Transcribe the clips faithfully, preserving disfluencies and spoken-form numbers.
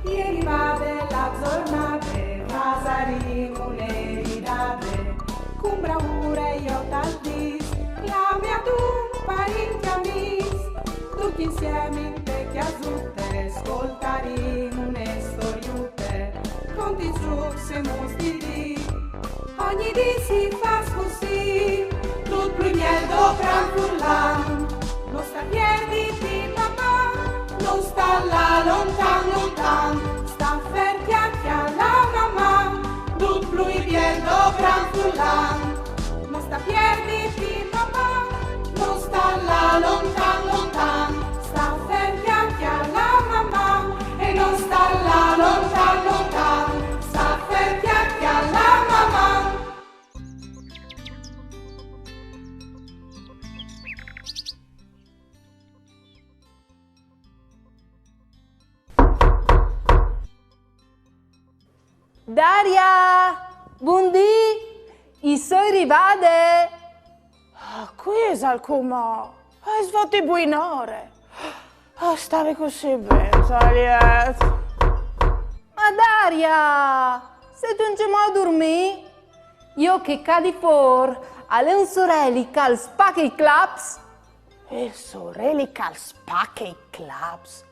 E rivade la zornade, fasarìn une ridade, cun braure jo tal dis, clame a dun parint e amis, ducj insiemi inte cjasute, scoltarìn une storiute, cun di zucs e mus di ri. Ogni dì si fâs cussì, dut plui biel dopran furlan. No sta pierditi, Maman, no sta lâ lontan, lontan. Sta fer, cjale chi al è, Maman, dut plui biel dopran furlan. No sta pierditi, Maman, no sta lâ lontan, lontan. Sta fer, cjale chi al è, Maman, e no sta lâ lontan, lontan. Sta fer, cjale chi al è, Maman. Daria! Bundì! I soi rivade! Ah, cui isal cumò? Ah, âs fat buinore! Ah, stavi cussì ben, Zaliet! Ma Daria, sêstu ancjemò a durmî? Jo che ca di fûr al è un soreli che al spache i claps. Il soreli che al spache i claps?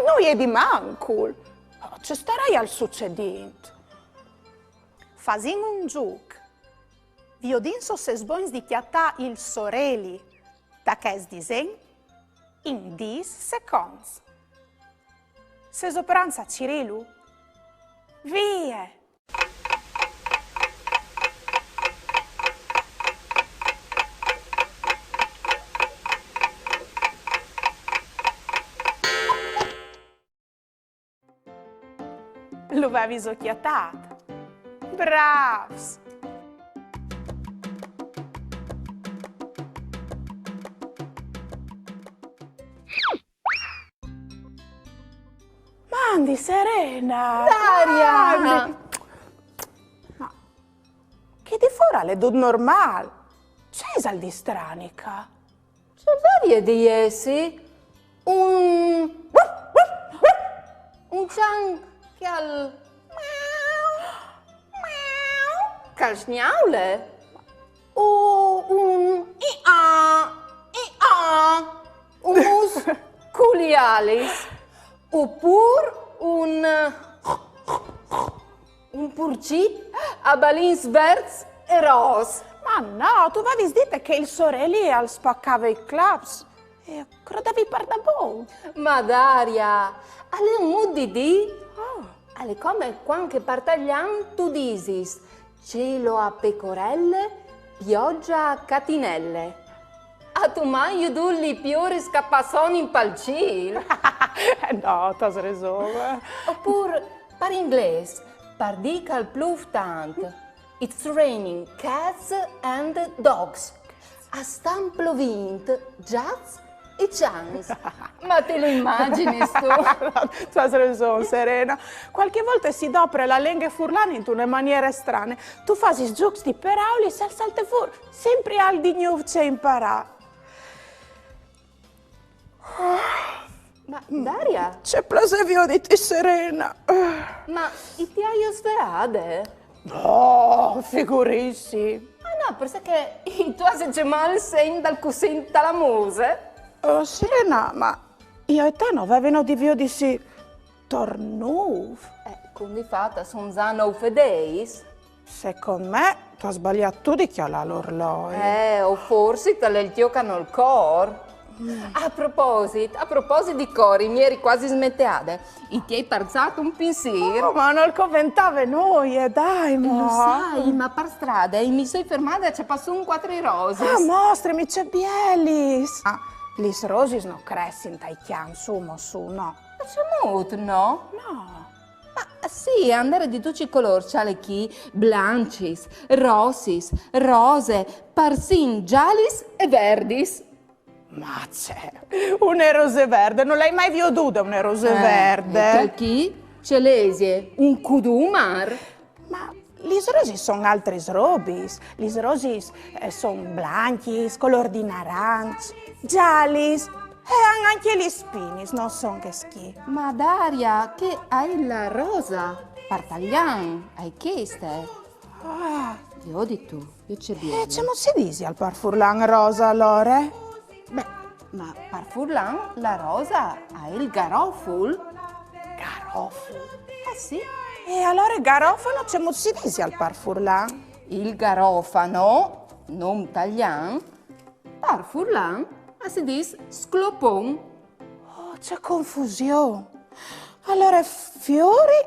Nuie di mancul! Oh, ce staraial sucedint? Fasìn un zûc. Viodìn se o sês bogns di cjatâ il soreli ta chest disen in dîs seconts. Sêso pronts a cirîlu? Vie! Lu vêso cjatât? Brâfs! Mandi, Serena! Daria! Mandi! Ma chi di fûr al è dut normâl? Ce isal di strani ca? Ce varie di jessi? Un... Un cjan che al... che al sgnaule? O un i-a, i-a, un mus cu li alis? Opûr un... un purcit a balins verts e ros? Ma no, tu vevis dit che il soreli al spacave i claps. E o crodevi pardabon. Ma Daria, al è un mût di dî. Oh. Al è come cuant che par talian tu disis: cielo a pecorelle, pioggia a catinelle. Âstu mai viodût lis pioris che a passonin pal cîl? Eh no, tu âs reson. Opûr, par inglês, par dî che al plûf tant: It's raining cats and dogs. A stan plovint gjats e cjans. Ma ti lu imagjinis tu? Tu âs reson, Serena. Cualchi volte si dopre la lenghe furlane intune maniere strane. Tu fasis zûcs di peraulis e al salte fûr simpri alc di gnûf ce imparâ. Ma Daria? Ce plasê vioditi, Serena. Ma i ti aio sveade? No, figurìtsi. Ah no, parcè che tu âs ancjemò il segn dal cussin ta la muse. Oh, Serena, ma jo e te no vevino di viodisi tor nûf? Eh, cun di fat a son za nûf e dîs. Secont me tu âs sbaliât tu di cjalâ l'orloi. Eh, o forsit al è il tio che nol cor. A proposit, a proposit di cori, mi eri cuasi smenteade. I ti ai parsât un pinsîr. Oh, ma nol coventave nuie, dai, mo. Lu sai, ma par strade mi soi fermade a cjapâ sù cuatri rosis. Ah, mostrimi ce bielis. Ah, lis rosis no cressin tai cjamps, su, mo, su, no. Ma cemût no? No. Ma sì, a 'nd è di ducj i colôrs, cjale chi, blancjis, rossis, rose, parsin zalis e verdis. Ma ce, une rose verde? No le ai mai viodude une rose verde. Eh, e chi? Ce lesie, un cudumar? Ma lis rosis a son altris robis. Lis rosis, eh, a son blancjis, colôr di naranç, zalis. E a àn ancje lis spinis, no son che schi. Ma Daria, chê a è la rosa, par talian, a è cheste. Ah. Viodi tu, viôt ce biele. E cemût si disial par furlan rosa alore? Beh, ma par furlan la rosa a è il garoful. Garoful? Eh sì. E alore garofano cemût si disial par furlan? Il garofano, non talian, par furlan a si dîs sclopon. Oh, ce confusion! Alore fiori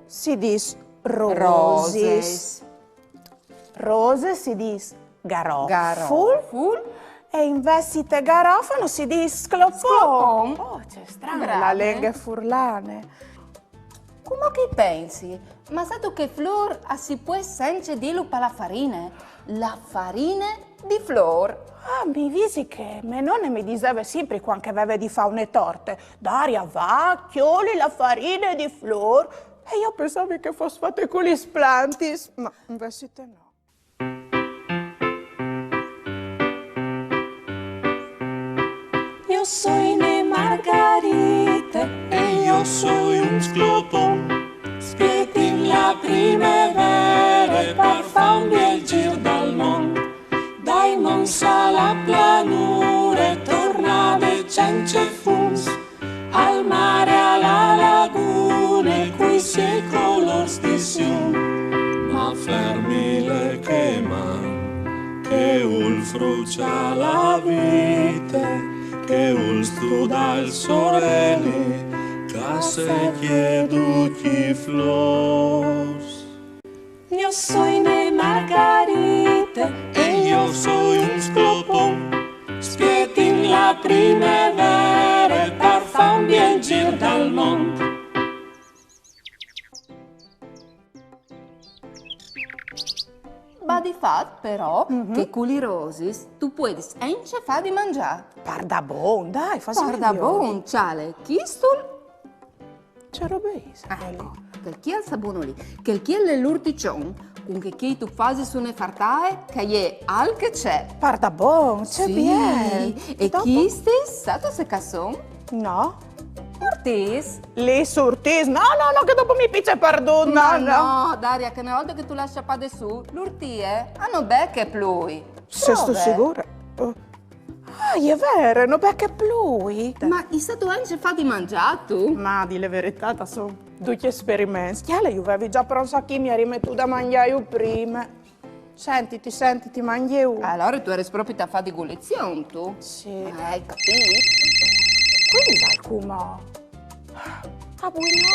si dîs rosis. Roses. Rose si dîs garoful. Garoful. E invezit garofano si dîs sclopon. Sclopon. Oh, ce strane la lenghe furlane. Cumò che i pensi, ma sâstu che flôr a si pues ancje dîlu par la farine? La farine di flôr. Ah, mi visi che mê none mi diseve simpri cuant che e veve di fâ une torte: Daria, va, cjoli la farine di flôr. E jo o pensavi che e fos fate cu lis plantis, ma invezit no. Io soi une margarite e io soi un sclopon. Spietin la primevere par fâ un biel gîr dal mont. Dai monts a la planure, tornade cence fums. Al mare, a la lagune, cui siei colôrs di sium. Ma fermile chê man, che vûl fruçâ la vite, che vûl studâ il soreli, che a secje ducj i flôrs. Io soi une margarite e io soi un sclopon. Spietin la primevere par fâ un biel gîr dal mont. Badi fat però che cu lis rosis tu puedis ancje fâ di mangjâ. Pardabon, dai, fasìn. Pardabon, cjale, chistul. Ce robe isal? Eco, chel chi al sa bun li. Chel chi al è l'urtiçon, cun chel chi tu fasis une fartae, che e je alc che ce. Pardabon, ce biel. E chistis, sâstu ce che a son? No. Urtîs. Lis urtîs. No, no, no, che dopo mi pice pardut, no, no. Ma no, Daria, che une volte che tu le âs cjapade sù, l'urtie a no beche plui. Sêstu sigure? Ah, e je vere, no beche plui. Ma i sâstu ancje fâ di mangjâ tu? Ma a dî la veretât, a son ducj esperiments. Cjale, ju vevi za pronts achì, mi eri metût a mangjâju prime. Sentiti, sentiti, mangjìn. Alore tu eris propit a fâ di gulizion, tu? Sì. Eh, ai capît. Cui isal cumò? Ah, bun, no.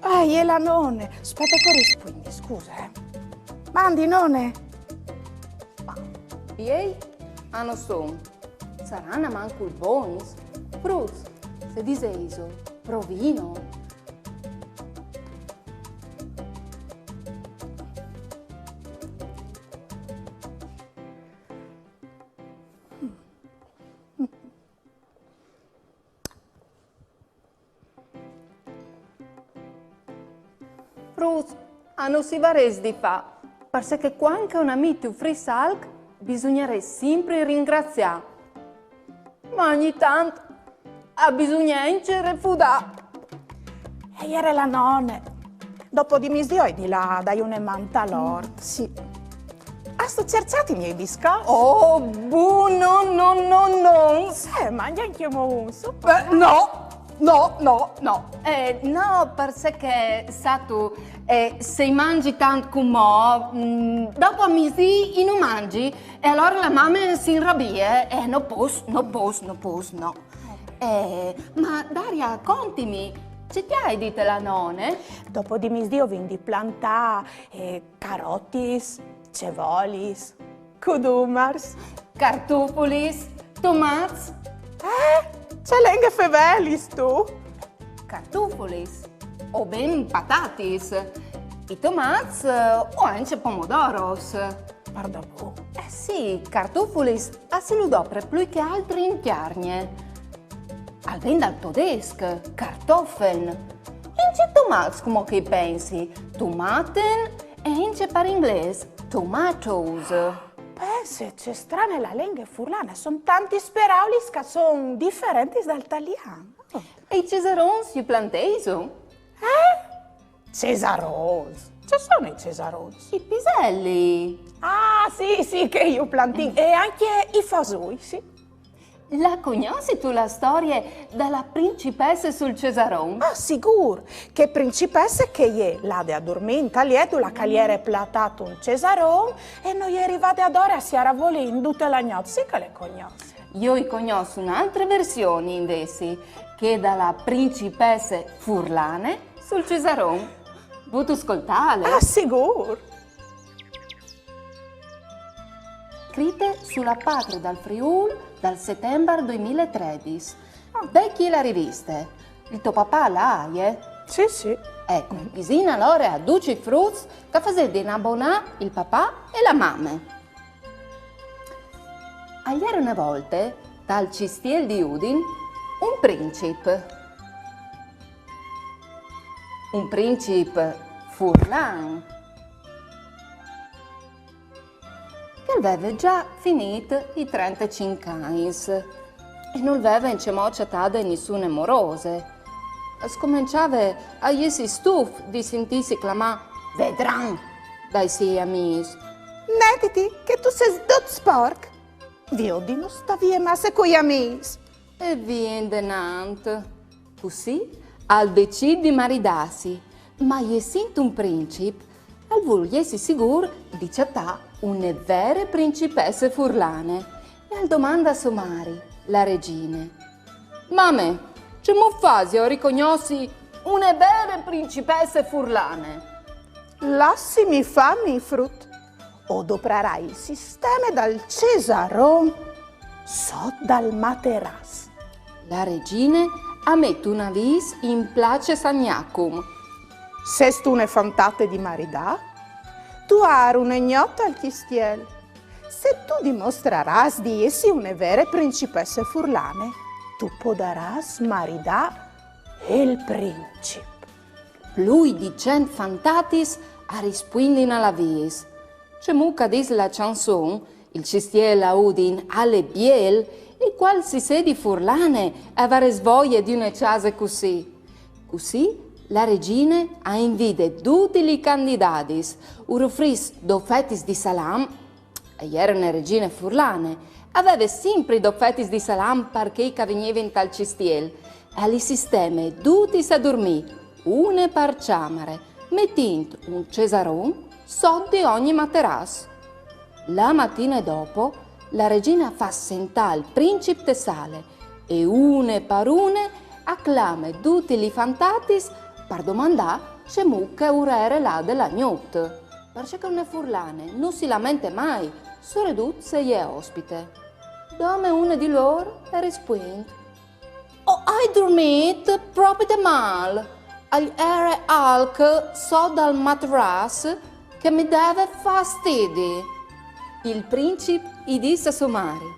Ah, e je la none. Spiete che o rispuindi, scuse, eh. Mandi, none. Ma, iei a no son. Saràn almancul bogns? Fruts, se disêso, provìno. Fruts, a no si varès di fâ, parcè che cuant che un amì ti ufrìs alc, bisugnarès simpri ringraziâ. Ma ogni tant a bisugne ancje refudâ. E jere la none. Dopo di misdì o ai di lâ a dâi une man tal ort, sì. Âstu cerçât i miei biscots? Oh, bun, no, no, no, no. Eh, mangje ancjemò un, su. Eh, no, no, no, no. Eh, no, parcè che, sâstu, eh, se i mangi tant cumò, mm, dopo a misdì i no mangi, e alore la mame si inrabie, eh, no pos, no pos, no pos, no. Eh, ma Daria, contimi, ce ti aial dit la none? Dopo di misdì o vin di plantâ, eh, carotis, cevolis, cudumars, cartufulis, tomats. Eh? Ce lenghe fevelis, tu? Cartufulis, o ben patatis, i tomats, eh, o ancje pomodoros. Pardabon? Eh sì, cartufulis a si lu dopre plui che altri in Cjargne. Al ven dal todesc, Kartoffeln. E ancje tomats, cumò che i pensi, Tomaten, e ancje par inglês, tomatoes. Beh, Sì, ce strane la lenghe furlane, a son tantis peraulis che a son diferentis dal talian. Oh. E i cesarons ju planteiso? Cesarons? Ce sono i cesarons? I piselli. Ah, sì, sì, che ju plantìn. E ancje i fasoi, sì. La cognossistu la storie da la principesse sul cesaron? Ah, sigûr, chê principesse che e je lade a durmî intal liet dulà che al jere platât un cesaron e no je rivade adore a siarâ volint dute la gnot, sì che le cognòs. Jo i cognòs une altre version, invezit, chê da la principesse furlane sul cesaron. Vûstu scoltâle? Ah, sigûr! Scrite su La Patrie dal Friûl dal setembar doi mil e tredis. Vecje la riviste. Il to papà la aie? Sì, sì. Eco, disìn alore a ducj i fruts che a fasedin abonâ il papà e la mame. Al jere une volte, tal cistiel di Udin, un princip. Un princip furlan. Che al veve za finît i trentecinc agns e nol veve ancjemò cjatade nissune morose. Al scomençave a jessi stuf di sintîsi clamâ Vedran dai siei amîs. Metiti che tu sês dut sporc. Viôt di no stâ vie masse cui amîs. E vie indenant. Cussì al decît di maridâsi, ma jessint un princip, al vûl jessi sigûr di cjatâ une vere principesse furlane e al domande a sô mari, la regjine: Mame, cemût fasio a ricognossi une vere principesse furlane? Lassimi fâ, mi frut. O doprarai il sisteme dal cesaron sot dal materàs. La regjine a met un avîs in place San Jacum. Sêstu une fantate di maridâ? Tu âs une gnot al cjistiel. Se tu dimostrarâs di jessi une vere principesse furlane, tu podarâs maridâ il princip. Plui di cent fantatis a rispuindin al avîs. Cemût che a dîs la cjançon, il cjistiel a Udin al è biel, e cualsisedi furlane e varès voie di une cjase cussì. Cussì la regjine a invide dutis lis candidadis, ur ufrìs dôs fetis di salam, e jere une regjine furlane, e veve simpri dôs fetis di salam par chei che a vignivin tal cjistiel, e lis sisteme dutis a durmî, une par cjamare, metint un cesaron sot di ogni materàs. La matine dopo, la regjine e fâs sentâ il princip te sale e une par une e clame dutis lis fantatis par domandâ cemût che ur jere lade la gnot, parcè che une furlane no si lamente mai, soredut se e je ospite. Dome une di lôr e rispuint: O ai durmît propit mâl, al jere alc sot dal materàs che mi deve fastidi. Il princip i dîs a sô mari: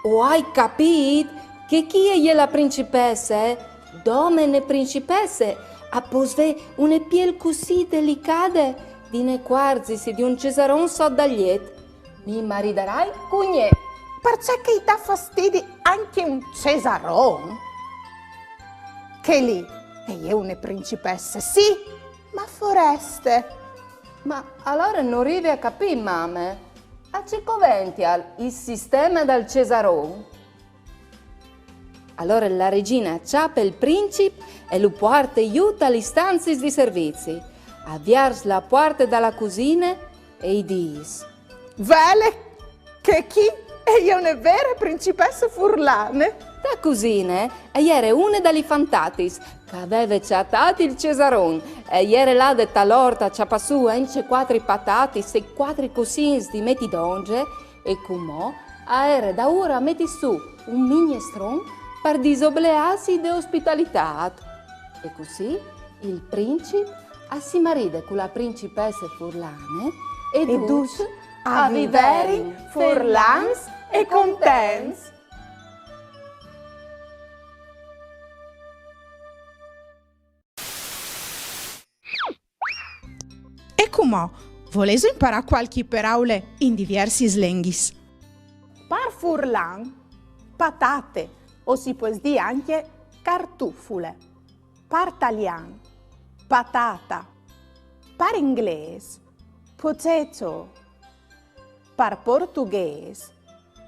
O ai capît che chi e je la principesse, dome une principesse a pues vê une piel cussì delicade di necuarzisi di un cesaron sot dal jet. Mi maridarai cun jê. Parcè che i dà fastidi ancje un cesaron? Chê li e je une principesse, sì, ma foreste. Ma alore no rivi a capî, mame. A ce covential il sisteme dal cesaron? Alore la regjine e cjape il princip e lu puarte jù ta lis stanziis di servizi, e viers la puarte da la cusine e i dîs: Vele che chi e je une vere principesse furlane. Ta cusine e jere une da lis fantatis che e veve cjatât il cesaron e e jere lade tal ort a cjapâ sù ancje cuatri patatis e cuatri cussins di meti dongje, e cumò e jere daûr a meti sù un mignestron par disobleâsi de ospitalitât. E cussì il princip a si maride cu la principesse furlane e ducj a viverin furlans e contents. E cumò, volêso imparâ cualchi peraule in diviersis lenghis? Furlan, patate, o si pues dî ancje cartufule. Par talian, patata. Par inglês, potato. Par portughês,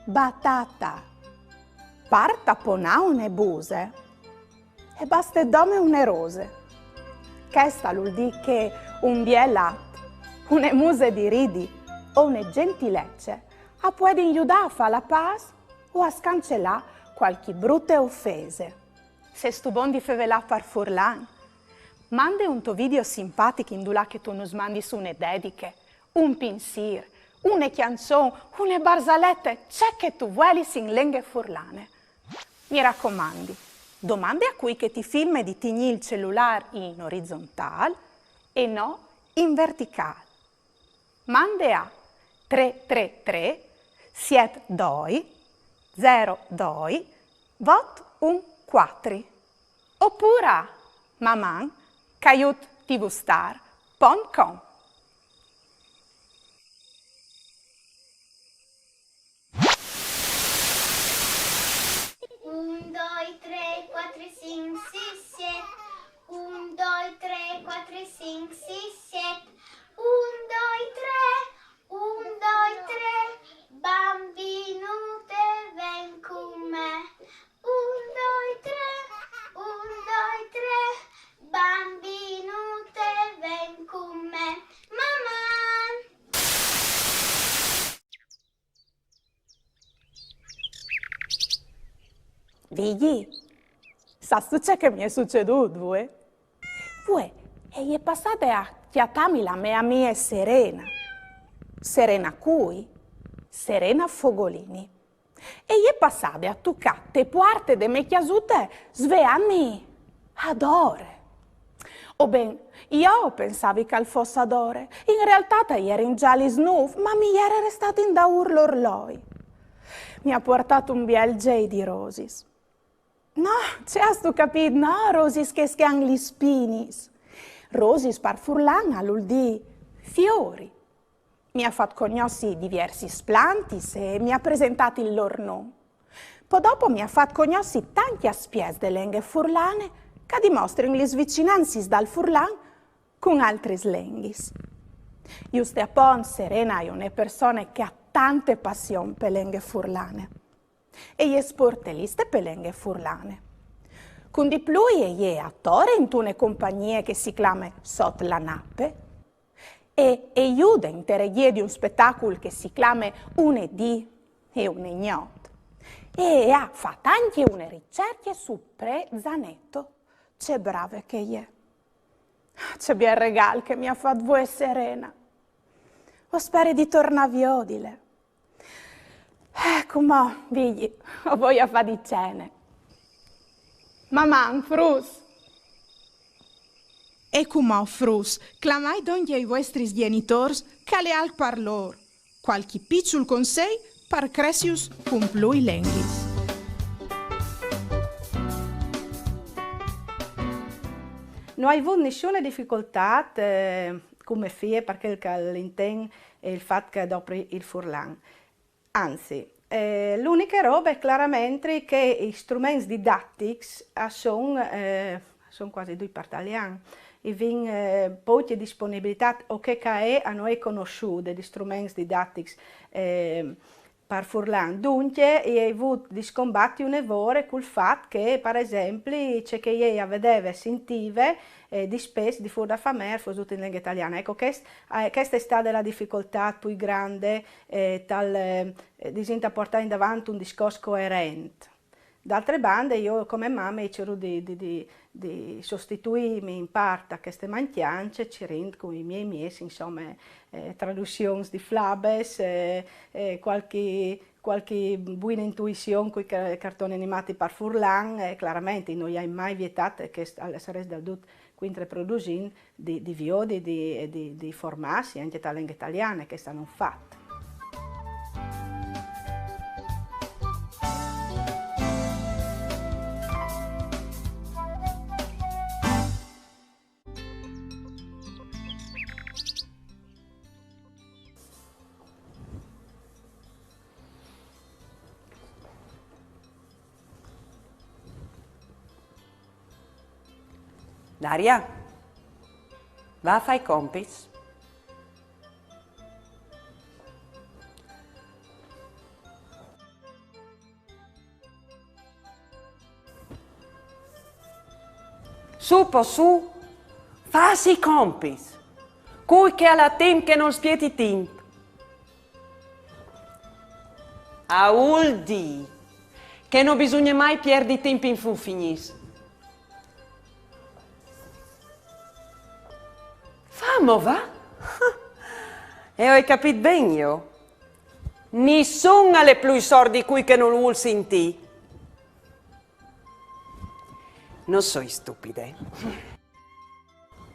batata. Par taponâ une buse, e baste dome une rose. Chest al vûl dî che un biel at, une muse di ridi o une gjentilece a puedin judâ a fâ la pâs o a scancelâ cualchi brute ofese. Sêstu bon di fevelâ par furlan? Mande un to video simpatic indulà che tu nus mandis une dediche, un pinsîr, une cjançon, une barzalete, ce che tu vuelis in lenghe furlane. Mi racomandi, domande a cui che ti filme di tignî il celulâr in orizontâl e no in verticâl. Mande a trê trê trê siet doi zero doi vot un cuatri, opûr a maman caiut tvstar pont com. Un, doi, trê, cuatri, cinc, sîs, siet. Un, doi, trê, cuatri, cinc, sîs, siet. Un, doi, trê. Un, doi, trê. Bambinute, ven cun me. Un, doi, trê. Un, doi, trê. Bambinute, ven cun me. Maman! Vigji, sâstu ce che mi è sucedût vuê? Vuê e je passade a cjatâmi la mê amie Serena. Serena cui? Serena Fogolini. E je passade a tucâ te puarte de mê cjasute sveantmi adore. O ben, jo o pensavi che al fos adore. In realtât a jerin za lis nûf, ma mi jere restât indaûr l'orloi. Mi à puartât un biel zei di rosis. No, ce âstu capît, no rosis chês che a àn lis spinis. Rosis par furlan al vûl dî fiori. Mi à fat cognossi diviersis plantis e mi à presentât il lôr non. Po dopo mi à fat cognossi tancj aspiets de lenghe furlane che a dimostrin lis vicinancis dal furlan cun altris lenghis. Juste apont, Serena e je une persone che e à tante passion pe lenghe furlane. E je sporteliste pe lenghe furlane. Cun di plui e je atore intune compagnie che si clame Sot la nape, e e jude inte regjie di un spetacul che si clame Une dì e une gnot. E e à fat ancje une ricercje su Pre Zaneto. Ce brave che e je. Ce biel regâl che mi à fat vuê Serena. O speri di tornâ a viodile. Eh, cumò, Vigji, o voi a fâ di cene. Maman, fruts! E cumò, fruts, clamait dongje i vuestris gjenitôrs, che al è alc par lôr. Cualchi piçul consei par cressiju cun plui lenghis. No ai vût nissune dificoltât, eh, cun mê fie, par chel che al intend il fat che e dopri il furlan. Anzi, eh, la uniche robe claramentri che i struments didatics a son, eh, a son cuasi ducj par talian. I vin, eh, pocje disponibilitât o chê che a è a no è cognossude di struments didatics, eh, par furlan. Duncje, i ai vût di scombati une vore cul fat che, par esempli, ce che jê a vedeve e sintive, eh, dispès difûr da famee al fos dut in lenghe taliane. Eco, chest, eh, cheste e je stade la dificoltât plui grande, eh, tal, eh, disìn, tal puartâ indavant un discors coerent. D'altre bande, jo come mame i cîr di, di, di, di sostituîmi in part a cheste mancjance, cirint cui miei mieçs, insome, eh, traduzions di flabes, eh, eh, cualchi, cualchi buine intuizion cui ca-, cartons animâts par furlan, e claramentri no i ai mai vietât, che al sarès dal dut cuintreprodusint, di, di viodi, di, e di, di formâsi ancje te lenghe taliane, che a son un fat. Daria, va a fà i compits. Su, po su, fàs i compits. Cui che al à timp che nol spieti timp. A vûl dî che no bisugne mai pierdi timp in fufignis. Fâ mo, va? E o ai capît ben jo? Nissun al è plui sord di cui che nol vûl sintî. No soi stupide.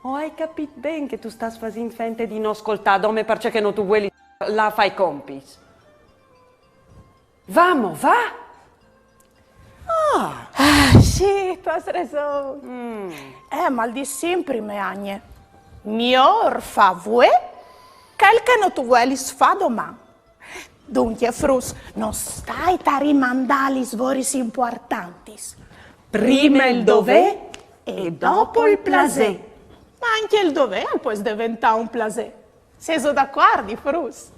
O ai capît ben che tu stâs fasint fente di no scoltâ, dome parcè che no tu vuelis lâ a fâ i compits. Va mo, va! Ah, sì, tu âs reson. Mm. Eh, ma al dîs simpri mê agne: miôr fâ vuê chel che no tu vuelis fâ doman. Duncje, fruts, no stait a rimandâ lis voris impuartantis. Prime il dovê e dopo il plasê. Ma ancje il dovê al pues deventâ un plasê. Sêso dacuardi, fruts?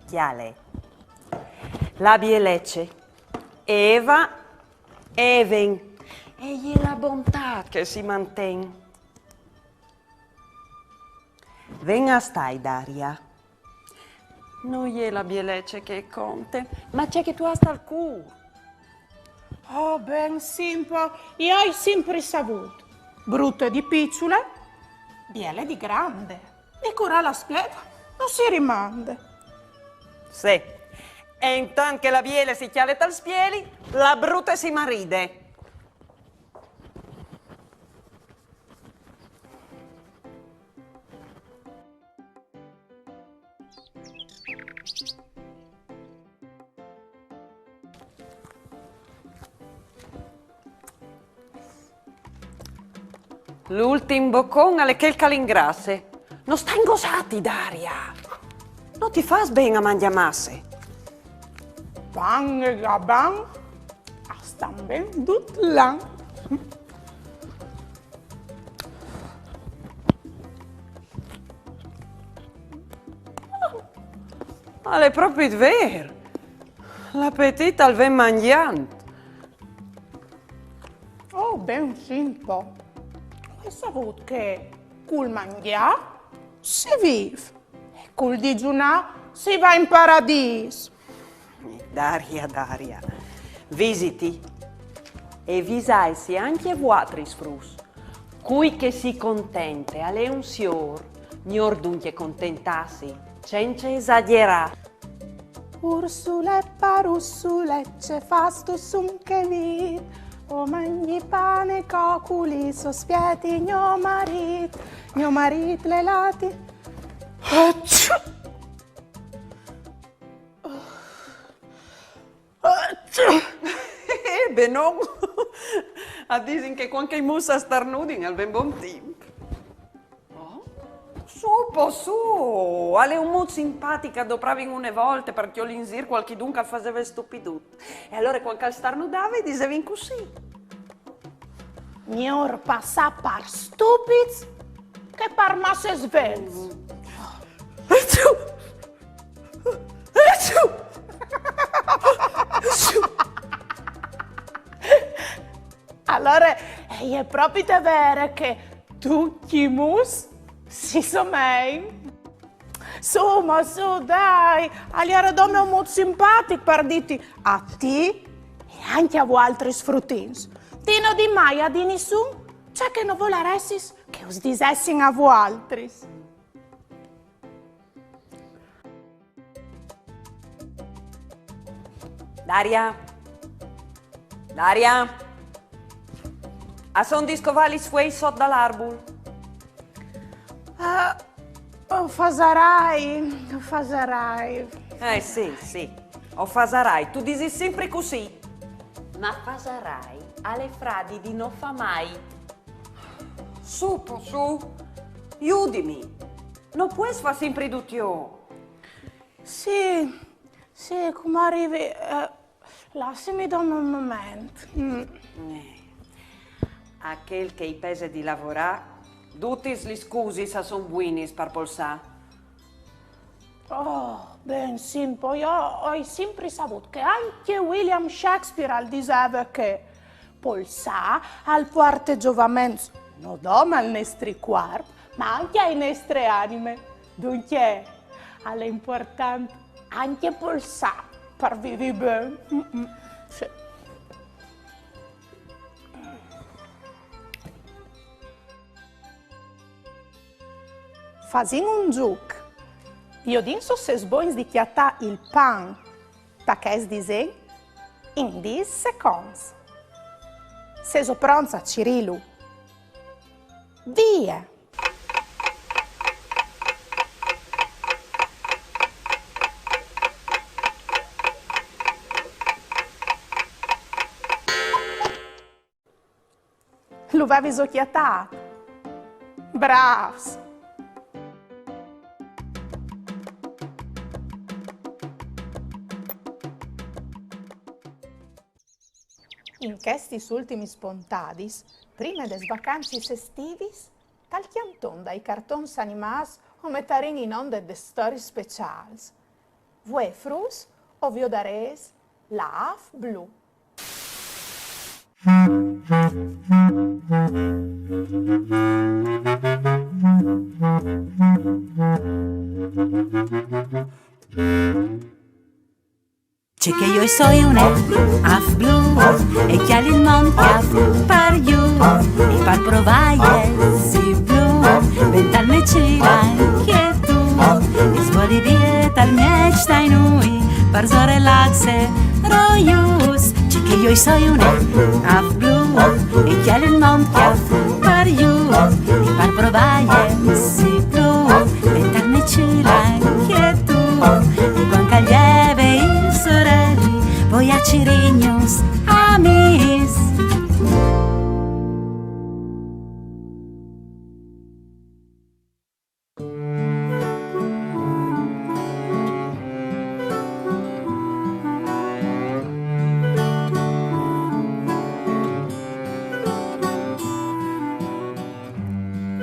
Cjale. La bielece. Eva, Even. E je la bontât che si manten. Ven a stâi, Daria. No je la bielece che e conte, ma ce che tu âs tal cûr. Oh, ben, Simpo, jo o ai simpri savût. Brute di piçule, biele di grande. Di curâ la spiele no si rimande. Sì. E intant che la biele si cjale tal spieli, la brute si maride. L'ultin bocon al è chel che al ingrasse. No sta ingosâti, Daria! No ti fâs ben a mangjâ masse. Pan e gaban a stan ben dut l'an. Al è propit vêr. L'apetit al ven mangjant. Oh, ben, Simpo. O ai savût che cul mangjâ si vîf e cul digiunâ si va in paradîs. Daria, Daria, visiti e visaitsi ancje vualtris fruts. Cui che si contente al è un siôr, miôr duncje contentâsi cence esagjerâ. Ursule, parussule, ce fâstu sun chê nît? O mangji pan e coculis, o spieti gno marît, gno marît al è lât. Aciu! Eh, ben no! A disin che cuant che i muts a starnudin al ven bon timp. Oh, su, po su! Al è un mût simpatic che a dopravin une volte par cjoli in zîr cualchidun che al faseve stupidut. E alore cuant che al starnudave i disevin cussì. Miôr passâ par stupits che par masse svelts. Aciu! Aciu! Aciu! Alore, e je propit vere che ducj i muts si somein. Su, ma su, dai, al jere dome un mût simpatic par dîti a ti e ancje a vualtris frutins. Ti no dî mai a di nissun ce che no volaressis che us disessin a vualtris. Daria! Daria! A son di scovâ lis fueis sot dal arbul. Ah, o fasarai, o fasarai. Eh, sì, sì, o fasarai. Tu disis simpri cussì. Ma fasarai al è fradi di no fâ mai. Su, po su, judimi. No pues fâ simpri dut jo. Sì, sì, cumò a rivi. Eh, lassimi dome un moment. Mm. Eh. A chel che i pese di lavorâ, dutis lis scusis a son buinis par polsâ. Oh, ben, sì, po jo o ai simpri savût che ancje William Shakespeare al diseve che polsâ al puarte zovaments no dome al nestri cuarp, ma ancje ae nestre anime. Duncje, al è impuartant ancje polsâ par vivi ben. Mm, mm, sì. Fasìn un zûc. Viodìn se o sês bogns di cjatâ il pan ta chest disen in dîs seconts. Sêso pronts a cirîlu? Vie! Lu vêso cjatât? Brâfs! In chestis ultimis pontadis, prime des vacancis estivis, tal cjanton dai cartons animâts o metarìn in onde des storiis speciâls. Vuê fruts o viodarês La Âf Blu. Ce che jo o soi une âf blu e cjale il mont cjâf par jù e par provâ jessi blu, ben tal me cîl ancje tu, e svolii vie tal mieç tai nûi, parsore lâcs e rojus. Ce che jo o soi une âf blu e cjale il mont cjâf par jù e par provâ jessi blu, ben tal me cîl ancje tu, e cuant che al jere il soreli, voi a cirî gnûfs amîs.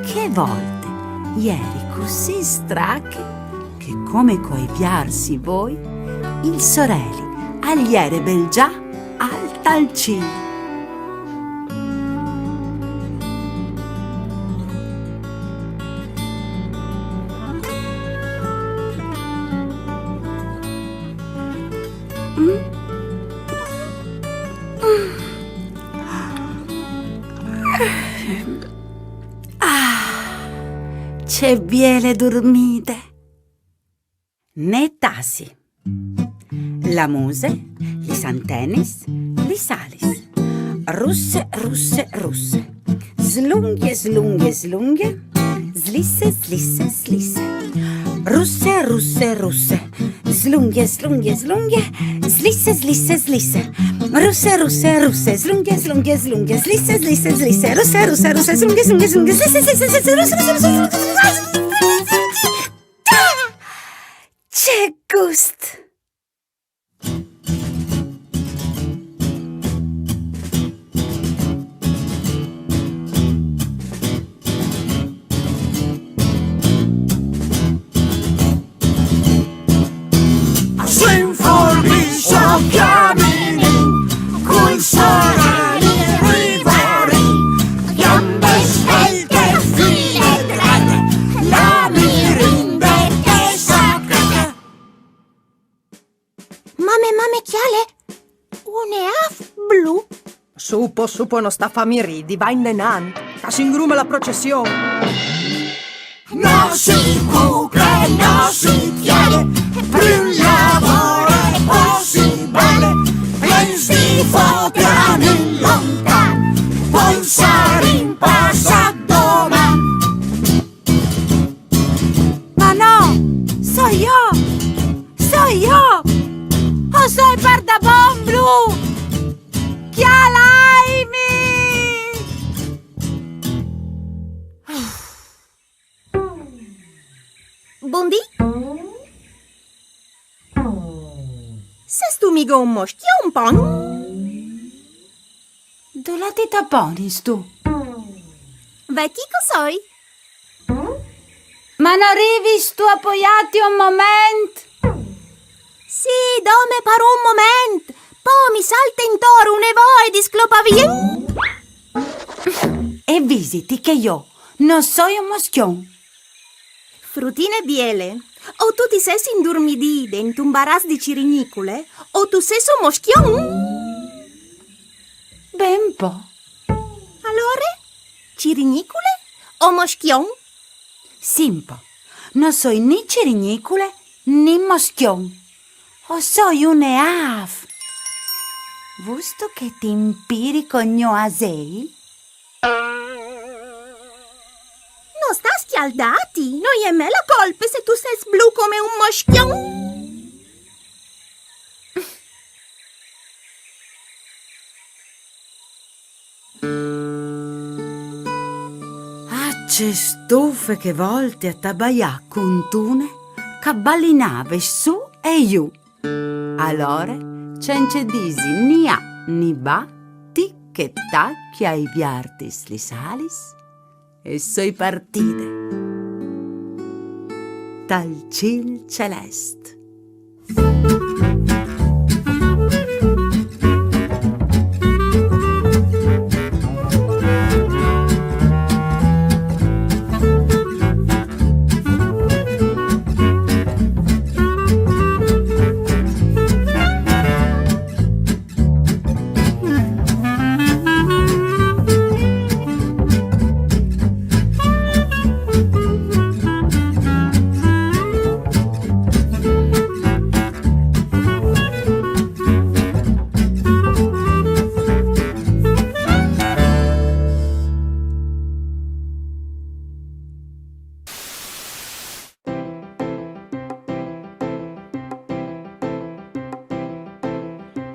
Chê volte o jeri cussì strache che, come che o ai viarts voi, il soreli al jere biel za alt al cîl. Ah, ce biele durmide! Netâsi. La muse, lis antenis, lis alis. Russe, russe, russe. Slungje, slungje, slungje. Slisse, slisse, slisse. Russe, russe, russe. Slungje, slungje, slungje. Slisse, slisse, slisse. Russe, russe, russe. Slungje, slungje, slungje. Slisse, slisse, slisse. Russe, russe, russe. Slungje, slungje, slungje. Slisse, slisse, slisse. Russe, russe, russe. Ce gust! Mame, mame, cjale! Une âf blu! Sù po, sù po, no sta fâmi ridi, va indenant, ca si ingrume la procession! No si cuche, no si cjale, plui lavôr e po si bale, plens di fôc anin lontan, polsarìn passat doman. Ma no! Soi jo! Soi jo! O soi pardabon blu! Cjalaimi! Bundì? Sêstu migo un moscjon, pon? Dulà ti taponistu? Ve chi che o soi. Ma no rivistu a poiâti un moment? Sì, dome par un moment. Po mi salte intor une voie di sclopâ vie. E visiti che jo no soi un moscjon. Frutine biele, o tu ti sês indurmidide intun baraç di cirignicule, o tu sês un moscjon. Ben po. Alore, cirignicule o moscjon? Sì po, no soi ni cirignicule ni moscjon. O soi une âf. Vustu che ti impiri col gno asei? No sta scjaldâti, no je mê la colpe se tu sês blu come un moscjon. Ah, ce stufe che volte a tabaiâ cuntune che a balinave sù e jù. Alore, cence dîsi ni A ni B, tic e tac, o ai viartis lis alis e soi partide. Tal cîl celest.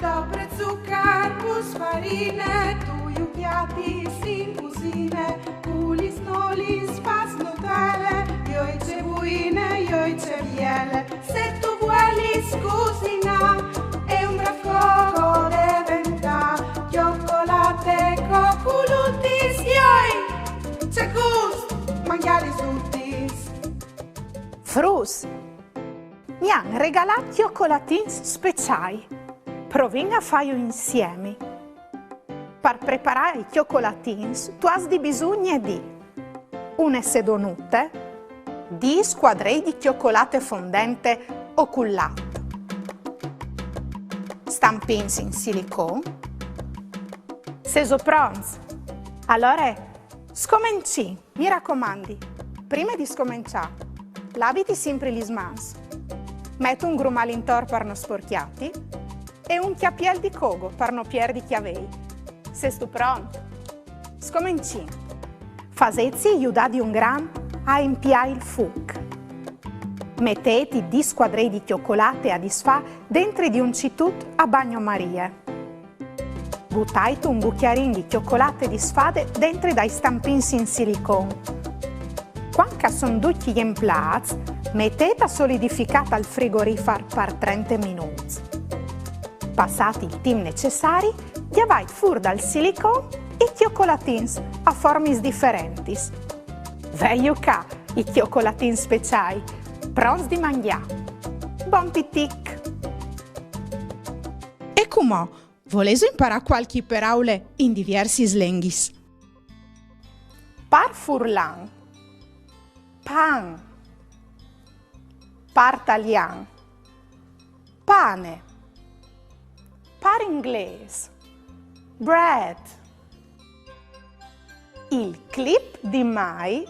Dopre zucar pus farine, tu ju cjatis in cusine, cu lis nolis fâs nutele, joi ce buine, joi ce biele. Se tu vuelis cusinâ e un brâf coco deventâ, cjocolate, coculutis, joi, ce gust, mangjâlis dutis. Fruts, mi àn regalât cjocolatins speciâi. Provìn a fâju insiemi. Par preparâ i cjocolatins tu âs di bisugne di une sedonute, dîs scuadrei di cjocolate fondente o cul lat, stampins in silicon. Sêso pronts? Alore, scomencìn! Mi racomandi, prime di scomençâ, laviti simpri lis mans, met un grumal intor par no sporcjâti e un cjapiel di cogo par no pierdi cjavei. Sêstu pront? Scomencìn! Fasêtsi judâ di un grant a impiâ il fûc. Metêt i dîs scuadrei di cjocolate a disfâ dentri di un citut a bagnomarie. Butait un bucjarin di cjocolate disfade dentri dai stampins in silicon. Cuant che a son ducj jemplâts, metêt a solidificâ tal frigorifar par trente minûts. Passât il timp necessari, gjavait fûr dal silicon i cjocolatins a formis diferentis. Veju ca, i cjocolatins speciâi, pronts di mangjâ. Bon pitic! E cumò, volêso imparâ cualchi peraule in diviersis lenghis? Par furlan: pan. Par talian: pane. Par inglês: bread. Il clip di Mai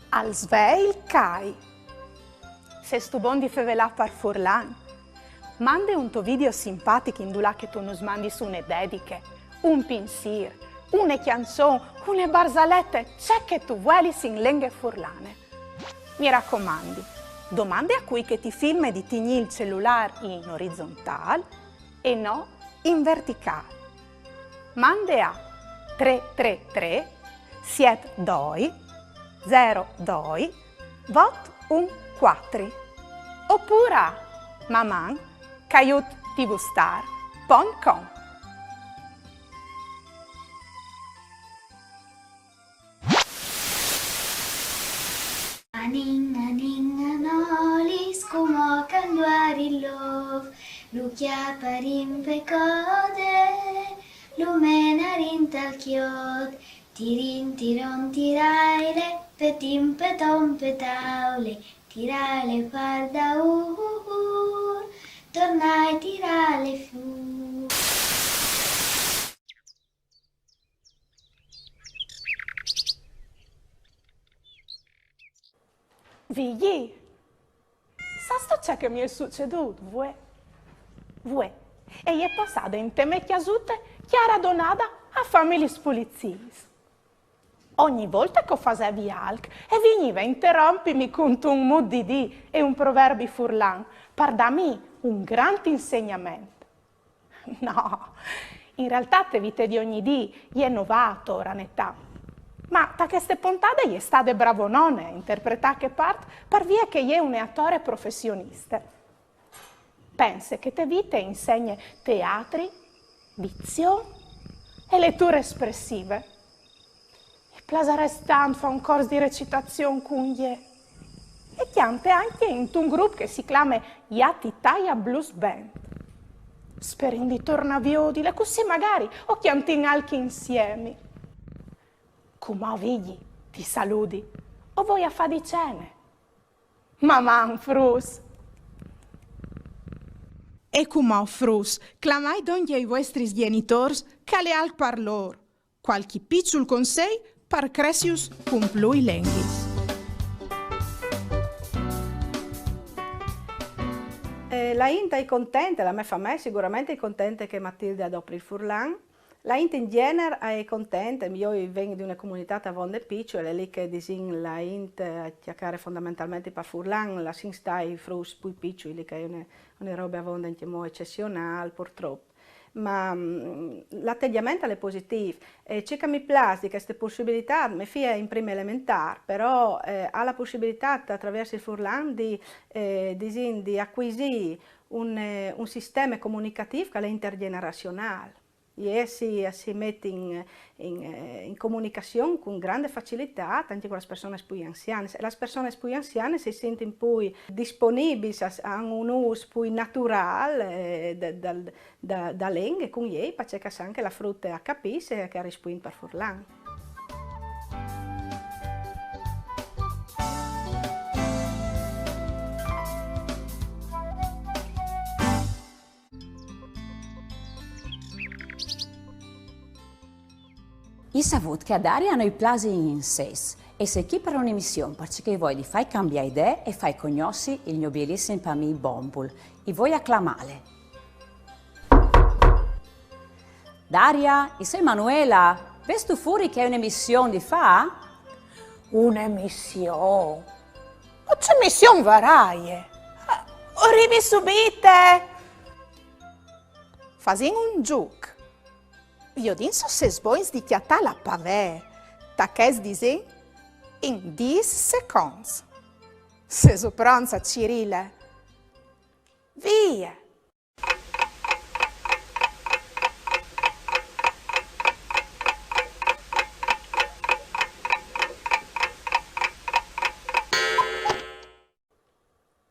al svee il cai. Sêstu bon di fevelâ par furlan? Mande un to video simpatic indulà che tu nus mandis une dediche, un pinsîr, une cjançon, une barzalete, ce che tu vuelis in lenghe furlane. Mi racomandi, domande a cui che ti filme di tignî il celulâr in orizontâl e no in verticâl. Mande a trê trê trê siet doi zero doi vot un cuatri. Opûr a maman caiut tvstar pont com. Anin, anin a nolis, cumò che al duari il ôf, lu cjaparin pe code, lu menarin tal cjôt, tirin tiron tiraile, petin peton petaule, tiraile fûr daûr, tornai tiraile fûr. Vigji, sâstu ce che mi è sucedût, vuê? Vuê, e je passade inte mê cjasute Chiara Donada a fâmi lis puliziis. Ogni volte che o fasevi alc, e vignive a interompimi cuntun mût di dî e un proverbi furlan, par dâmi un grant insegnament. No, in realtât te vite di ogni dì e je no va ator a netar. Ma ta cheste pontade e je stade bravonone a interpretâ chê part, par vie che e je une atore professioniste. Pense che te vite e insegne teatri, dizion e leture espressive. Mi plasarès tant fâ un cors di recitazion cun jê. E cjante ancje intun grup che si clame Yatitaya Blues Band. Sperìn di tornâ a viodile, cussì magari o cjantìn alc insiemi. Cumò, Vigji, ti saludi. O voi a fâ di cene. Maman, fruts! E cumò, fruts, clamait dongje i vuestris gjenitôrs, che al è alc par lôr. Cualchi piçul consei par cressius cun plui lenghis. Eh, la int e je contente, la mê famee siguramentri e je contente che Matilde a dopri il furlan. La int in gjenar e je contente, jo o ven di une comunitât avonde piçule, li che, disìn, la int e cjacare fondamentalmentri par furlan, lassìn stâ i fruts plui piçui, li che e je une, une robe avonde ancjemò ecezionâl, purtrop. Ma mm, l'ategjament al è positîf. E ce che mi plâs di cheste pussibilitât, mê fie e je in prime elementâr, però eh, e à la pussibilitât a traviers il furlan di, eh, disìn, di acuisî un, eh, un sisteme comunicatîf che al è intergjeneraziunâl. Jê si, si met in, in, eh, in comunicazion cun grande facilitât ancje cu lis personis plui anzianis. E lis personis plui anzianis si sintin plui disponibilis, a, a àn un ûs plui naturâl eh, de, de, de, de lenghe cun jê, parcè che a san che la frute a capìs e che a rispuint par furlan. I ai savût che a Daria no i plasin i insets e i sei chi par une mission, parcè che i voi di fâi cambiâ idee e fâi cognossi il gno bielissim amì Bombul. I voi a clamâle. Daria, i soi Manuela, vêstu fûr che i ai une mission di fâ? Une mission? Ma ce mission varaie? O rivi subite! Fasìn un zûc. Viodìn se o sês bogns di cjatâ la pavee ta chest disen in dîs seconts. Sêso pronts a cirîle? Vie!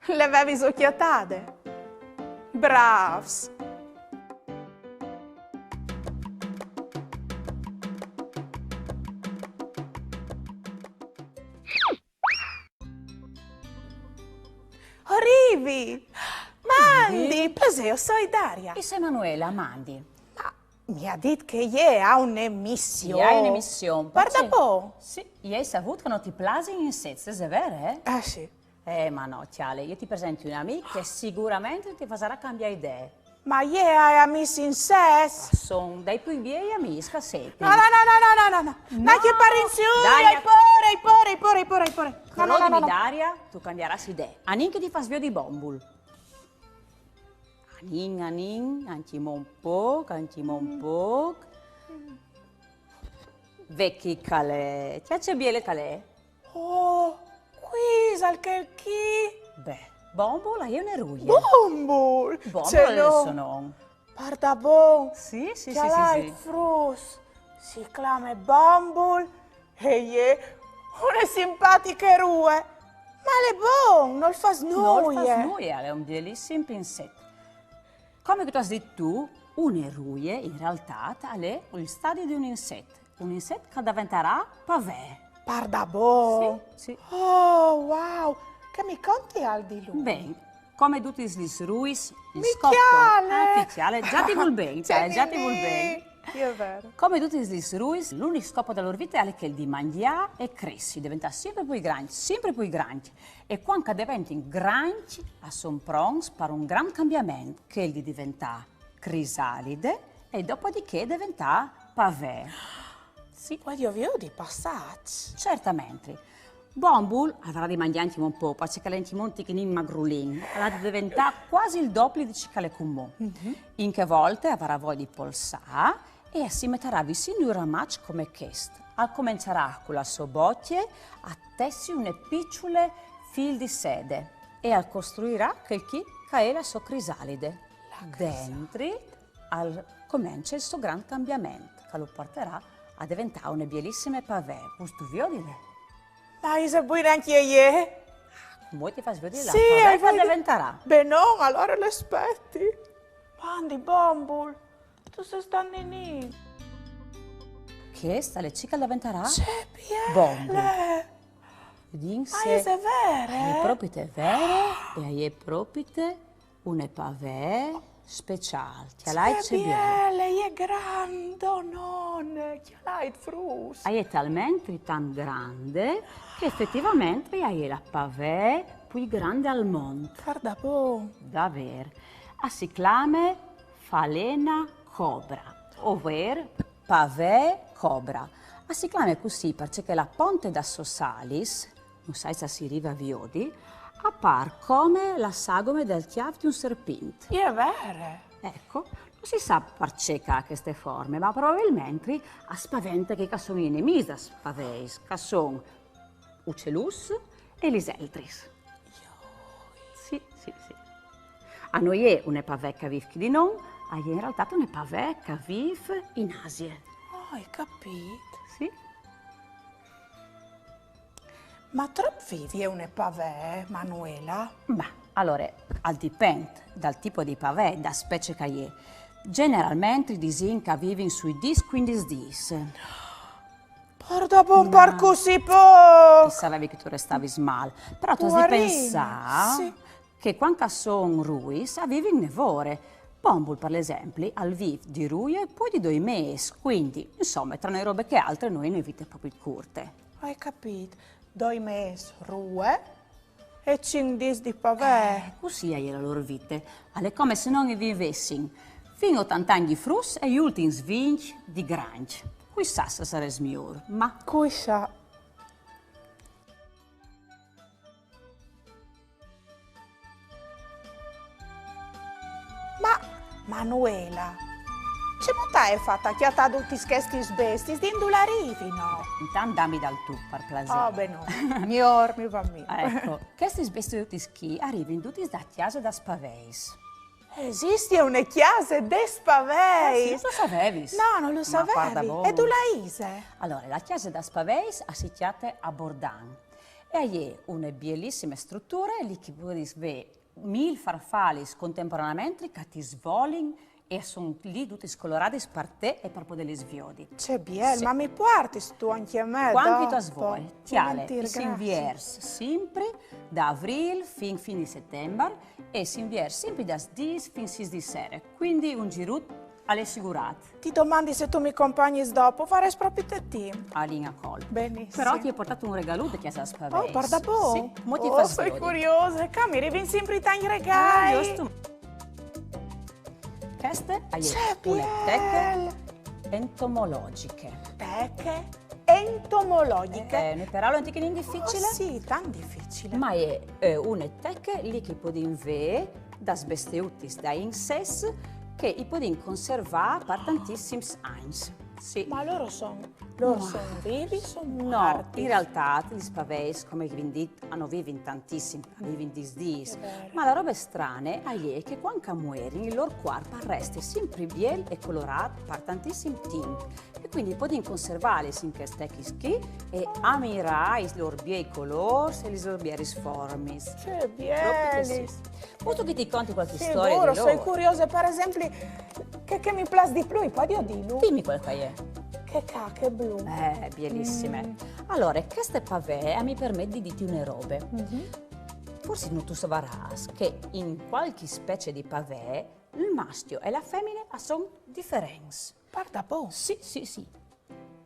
Le vêso cjatade? Brâfs! O rivi! Mandi, plasê, o soi Daria. I soi Manuela, mandi. Ma mi à dit che jê e à une mission. Jê e à une mission. Pardabon? Sì, jê e à savût che no ti plasin i insets, al è vêr, eh? Ah, sì. Eh, ma no, cjale, jo ti presenti un amì che siguramentri ti fasarà cambiâ idee. Ma jê e à amîs insets? A son dai plui biei amîs che a setin. No, no, no, no, no, no. Ma che parinziui, Daria, ai pôre, ai pôre, ai pôre, ai pôre, ai pôre. No, no, no, no, no. Daria, tu cambiarâs idee. Anìn che ti fâs viodi Bombul. Anìn, anìn, ancjemò un pôc, ancjemò un pôc. Ve chi che al è, cjale ce biele che al è. Oh, Cui isal chel chi? Beh, Bombul e je une ruie. Bombul! Bombul al è il so non. Pardabon! Sì, sì, sì, sì, Cjalait, sì. Fruts! Si clame Bombul e e je une simpatiche rue. Ma al è bon, nol fâs Nol fâs nuie. nuie, al è un bielissim inset. Come che tu âs dit tu, une ruie, in realtât, al è il stadi di un inset. Un inset che al deventarà pavee. Pardabon! Sì, sì. Oh, wow! Che mi conti alc di lui? Ben, come dutis lis ruis, il Mi scoppo... cjale! Ah, ti cjale, za ti vûl ben, Cjale, za ti vûl ben. Nini! Al è vêr. Come dutis lis ruis, l'unic scoppo de lôr vite al è chel di mangjâ e cressi, deventâ simpri plui grancj, simpri plui grancj. E cuant che a deventin grancj, a son pronts par un grant cambiament, chel di deventâ crisalide e dopodiché deventâ pavee. Sì. Puedio viodi i passaçs? Certamentri. Bombul al varà di mangjâ ancjemò un pôc, parcè che al è ancjemò un tichinin magrulin. Al à di deventâ cuasi il dopli di ce che al è cumò. In chê volte al varà voie di polsâ e si metarà visin di un ramaç come chest. Al començarà cu la sô bocje a tessi une piçule fîl di sede e al costruirà chel chi che e je la sô crisalide. Dentri al comence il so grant cambiament, che lu puartarà a deventâ une bielissime pavee. Vûstu viodile? Ma ise buine ancje jê? Cumò ti fâs viodi la Sì, pavee ai che al voie di- deventarà. Benon, alore lu spieti. Mandi, Bombul, tu sês tant ninin. Cheste e je ce che al deventarà? Ce biele! Bombul. Viodìn se... Ma ise vere? E je propite vere, e e je propite une pavee speciâl. Cjalait ce biele. Biele, e je grandonone, cjalait, Fruts. E je talmentri tant grande che efetivamentri e je la pavee plui grande al mont. Pardabon. Davêr. A si clame Phalaenophoebus, ovvero pavee cobra. A si clame cussì parcè che la ponte das sôs alis, no sai se si rive a viodi, e pâr come la sagome dal cjâf di un serpint. E je vere. Eco, no si sa parcè che e à cheste forme, ma probabilmentri e spavente chei che a son i nemîs das paveis, che a son uceluts e lis eltris. Sì, sì, sì. A no je une pavee che e vîf chi di nô, e je in realtât une pavee che e vîf in Asie. Oh, ai capît. Sì. Ma trop vîf e je une pavee, Manuela? Ma, alore, al dipent dal tipo di pavee, da specie che e je. Gjeneralmentri disìn che a vivin sui dîs cuindis dîs. Pardabon, par cussì pôc! Savevi che tu restavis mâl, però tu âs di pensâ che cuant che a son ruis a vivin une vore. Bombul, par esempli, al vîf di ruie plui di doi mês, cuindi, insome, tra une robe che altre, no je une vite propit curte. Ai capît. Doi mês rue e cinc dîs di pavee. Cussì e je la lôr vite. Al è come se nô i vivessin fin otante agns di fruts e i ultins vincj di grancj. Cui sa se al sarès miôr, ma... Cui sa. Ma, Manuela, cemût âstu fat a cjatâ dutis chestis bestiis, di indulà a rivin? Intant dami dal tu, par plasê. Oh, benon, miôr mi va mie. Eco, chestis bestiotis chi a rivin dutis da cjase das paveis. Esiste une cjase des paveis? Ah, sì, no lu savevis? No, no lu savevi. E dulà ise? Alore, la cjase das paveis a si cjate a Bordan. E e je une bielissime struture, li che tu podis vê mil farfalis contemporaneamentri che ti svolin e a son li dutis coloradis par te e par podêlis viodi. Ce biel, ma mi puartistu ancje a me? Cuant che tu âs voie. Cjale, si inviers simpri da Avrîl fin fin di Setembar e si inviers simpri das dîs fin sîs di sere, cuindi un zirut al è sigurât. Ti domandi se tu mi compagnis dopo, o varès propit timp. Al è in acolp. Benissim. Però ti ai puartât un regalut de cjase das paveis. Oh, pardabon? Sì, mo ti fâs viodi. Oh, o soi curiose, ca mi rivin simpri tancj regâi. Cheste e je une teche entomologiche. Teche entomologiche? E je une peraule un tichinin dificile. Oh, sì, tant dificile. Ma e je, eh, une teche li che i podìn vê das besteutis, dai insets, che i podìn conservâ par tantissims agns. Sì. Ma lôr a son Lor son vivi, son... No, in realtât lis paveis, come che vin dit, a no vivin tantissim, a vivin dîs dîs. Ma la robe strane e je che cuant che a muerin, il lôr cuarp al reste simpri biel e colorât par tantissim timp. E cuindi podìn conservâlis in chês techis chi e amirâ i lôr biei colôrs e lis lôr bielis formis. Ce bielis! Propit cussì. Vûstu che ti conti cualchi storie di lôr? Sicuro, soi curiose. Par esempli, chê che mi plâs di plui, puedio dîlu? Dimi cuâl che e je. Chê ca, chê blu. Eh, bielissime. Alore, cheste pavee a mi permet di dîti une robe. Forsit no tu savarâs che in cualchi specie di pavee il mascjo e la femine a son diferents. Pardabon? Sì, sì, sì.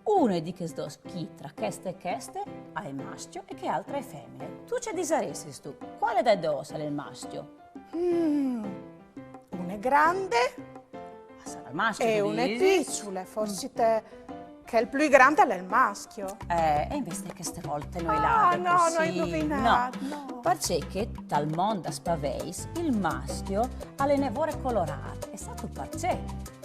Une di chês dôs chi, tra cheste e cheste, a è mascjo e chê altre a è femine. Tu ce disaressis tu? Cuale des dôs al è il mascjo? Mm, une grande... Ah, sarà il mascjo, e une piçule, forsit chel plui grant al è il mascjo. Eh, e invezit cheste volte no ai lade cussì. Ah, no, no ai induvinât, no. Parcè che tal mont das paveis il mascjo al è une vore colorât. E sâstu parcè?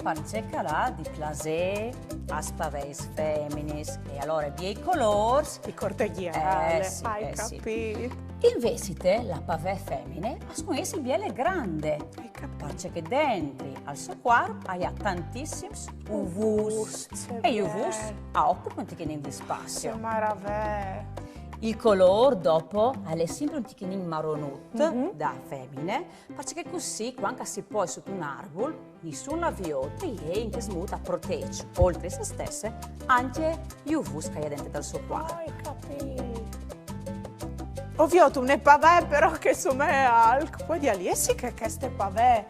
Parcè che al à di plasê as paveis feminis. E alore biei colôrs. Ti corteghi, eh, sì, ai capît. Invezit la pavee femine a scugnìs biele grande. Ai capît. Parcè che dentri al so cuarp a è tantissims uvûts. Uvûts, ce bel. E i uvûts a ocupin un tichinin di spazi. Ce maravee. Il colôr dopo al è simpri un tichinin maronut da femine, parcè che cussì, cuant che si poie sot un arbul, nissun la viôt e in chest mût a protêç, oltri a se stesse, ancje i uvûts che a è dentri tal so cuarp. Ai capît. O viôt une pavee, però, che e somee a alc. Puedial jessi che cheste pavee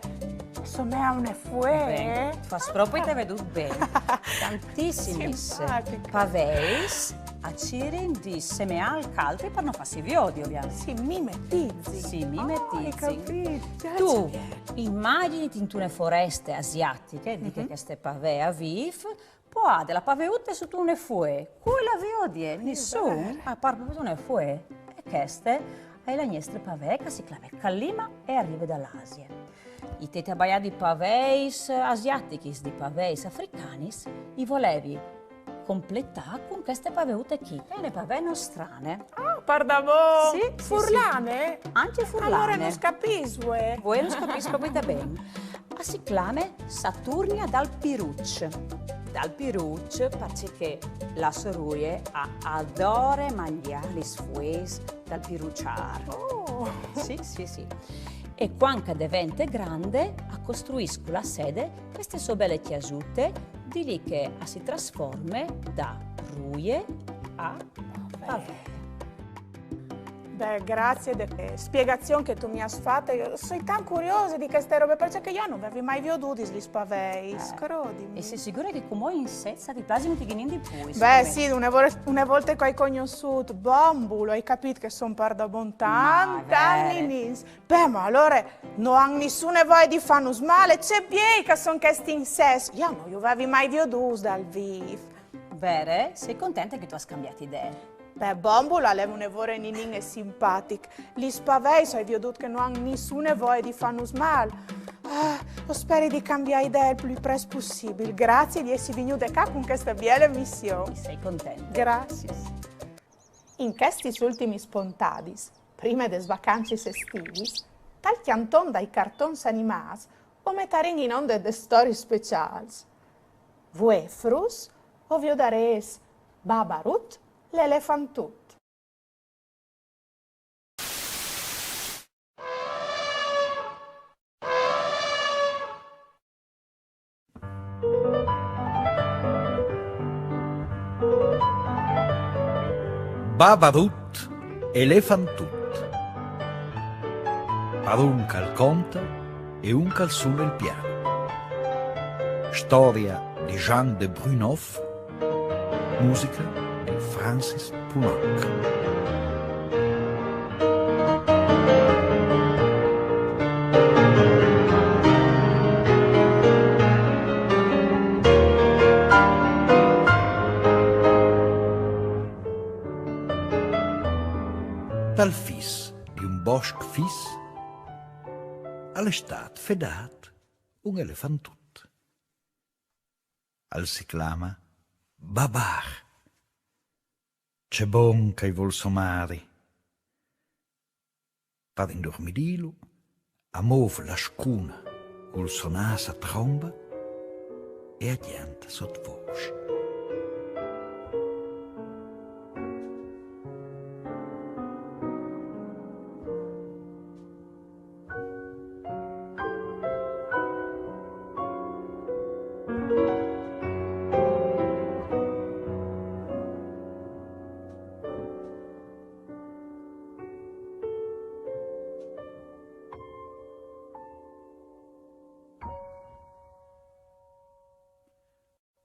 e somee a une fuee? Ben, tu âs propit viodût ben. Tantissimis paveis a cirin di semeâ alc altri par no fâsi viodi, ovviamente. Si mimetizin. Si mimetizin. Ah, ai capît. Tu imagjiniti intune foreste asiatiche, di che cheste pavee a vîf, poiade la paveute sot une fuee. Cui la viodie? Nissun. A par propit une fuee. E cheste e je la nestre pavee che si clame Kallima e e rive da la Asie. I teti abaiâ di paveis asiatichis, di paveis africanis, i volevi completâ cun cheste paveute chi, che e je une pavee nostrane. Ah, pardabon! Sì, sì, sì. Furlane? Ancje furlane. Alore no scapìs, vuê. Vuê no scapìs propit ben. A si clame Saturnia dal piruç. Dal piruç, parcè che la sô ruie a adore mangjâ lis fueis dal piruçâr. Oh! Sì, sì, sì. E cuant che e devente grande, a costruìs cu la sede cheste sô biele cjasute, di li che a si trasforme da ruie a pavee. Beh, grazie de spiegazion che tu mi âs fat. Jo o soi tant curiose di cheste robe, parcè che jo no vevi mai viodudis lis paveis, crodimi. E soi sigure che cumò i insets ti plasin un tichinin di plui. Beh, sì, une vo-, une volte che o ai cognossût Bombul, o ai capît che a son pardabon tant, tant ninins. Beh, ma alore no àn nissune voie di fânus mâl, ce biei che a son chescj insets. Jo no ju vevi mai viodûts dal vîf. Vere? Soi contente che tu âs cambiât idee. Beh, Bombul al è une vore ninin e simpatic. Lis paveis o ai viodût che no àn nissune voie di fânus mâl. Ah, o speri di cambiâ idee il plui prest pussibil. Grazie di jessi vignude ca cun cheste biele mission. Soi contente. Grazie. In chestis ultimis pontadis, prime des vacancis estivis, tal cjanton dai cartons animâts, o metarìn in onde des storiis speciâls. Vuê, fruts, o viodarês Babarut l'elefantut. Babarut, elefantut. Par un che al conte e un che al sune il pian. Storia di Jean de Brunhoff, musica di Francis Poulenc. Tal fis di un bosc fis al è stât fedât un elefantut. Al si clama Babar. Ce bon che i vûl so mari. Par indurmidîlu, a môf la scuna cul sonâ sa tromba e a cjanta sot vôs.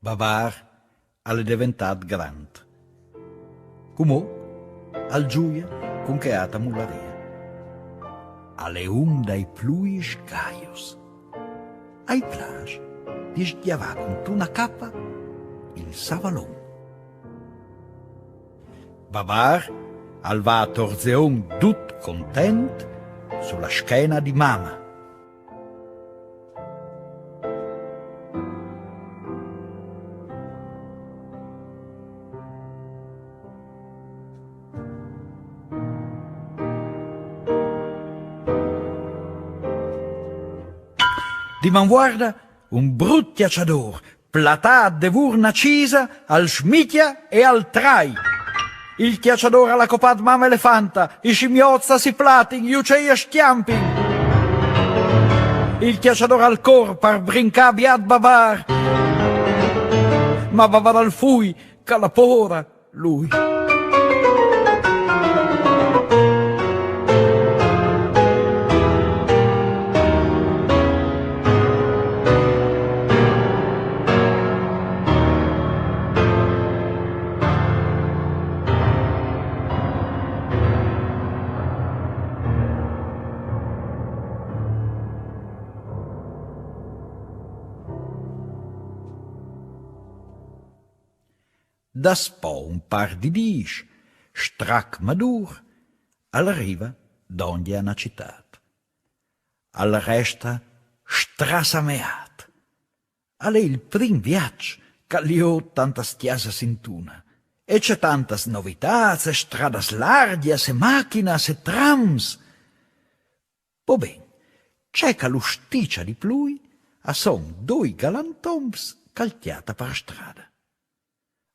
Bavâr al è deventât grant. Cumò al zuia cun chê ata mularia. Al è un dai plui sgaius. Ai plâs di sgjavâ cuntuna capa il savalon. Bavâr al va a torzeon dut content su la schena di mama. Di manvuarda, un brut cjaçadôr, platât devôr na cisa, al smicja e al trai. Il cjaçadôr al à copât mama elefanta, i simiots a si platin, i ucei a scjampin. Il cjaçadôr al cor par brincâ biât Bavâr. Ma Bavâr al fui, che al à pôra, lui. Daspò un pâr di dîs, strac madûr, al riva dongje a na citât. Al resta strasameât. Al è il prin viaç che al jôt tantas cjasas intuna. E ce tantas novitâts, e stradas largjas, e machinas, e trams. Po ben, ce che lu sticia di plui a son doi galantoms che al cjata par strada.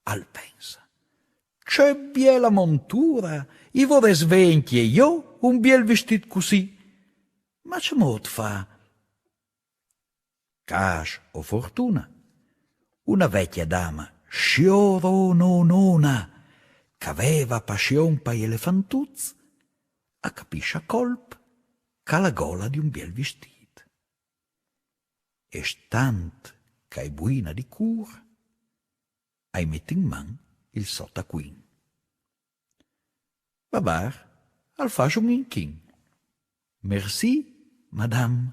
Al pensa: Ce biela montura, i vorès vê ancje jo un biel vistît cussì. Ma ce mût fâ? Câs o fortuna, una vecja dama scjorononona, che a veva passion pai elefantuts, a capìs a colp che al à gola di un biel vistît. E stant che a è buina di cûr, a i met in man il so tacuin. Bavâr al fâs un inchin. Merci, madame.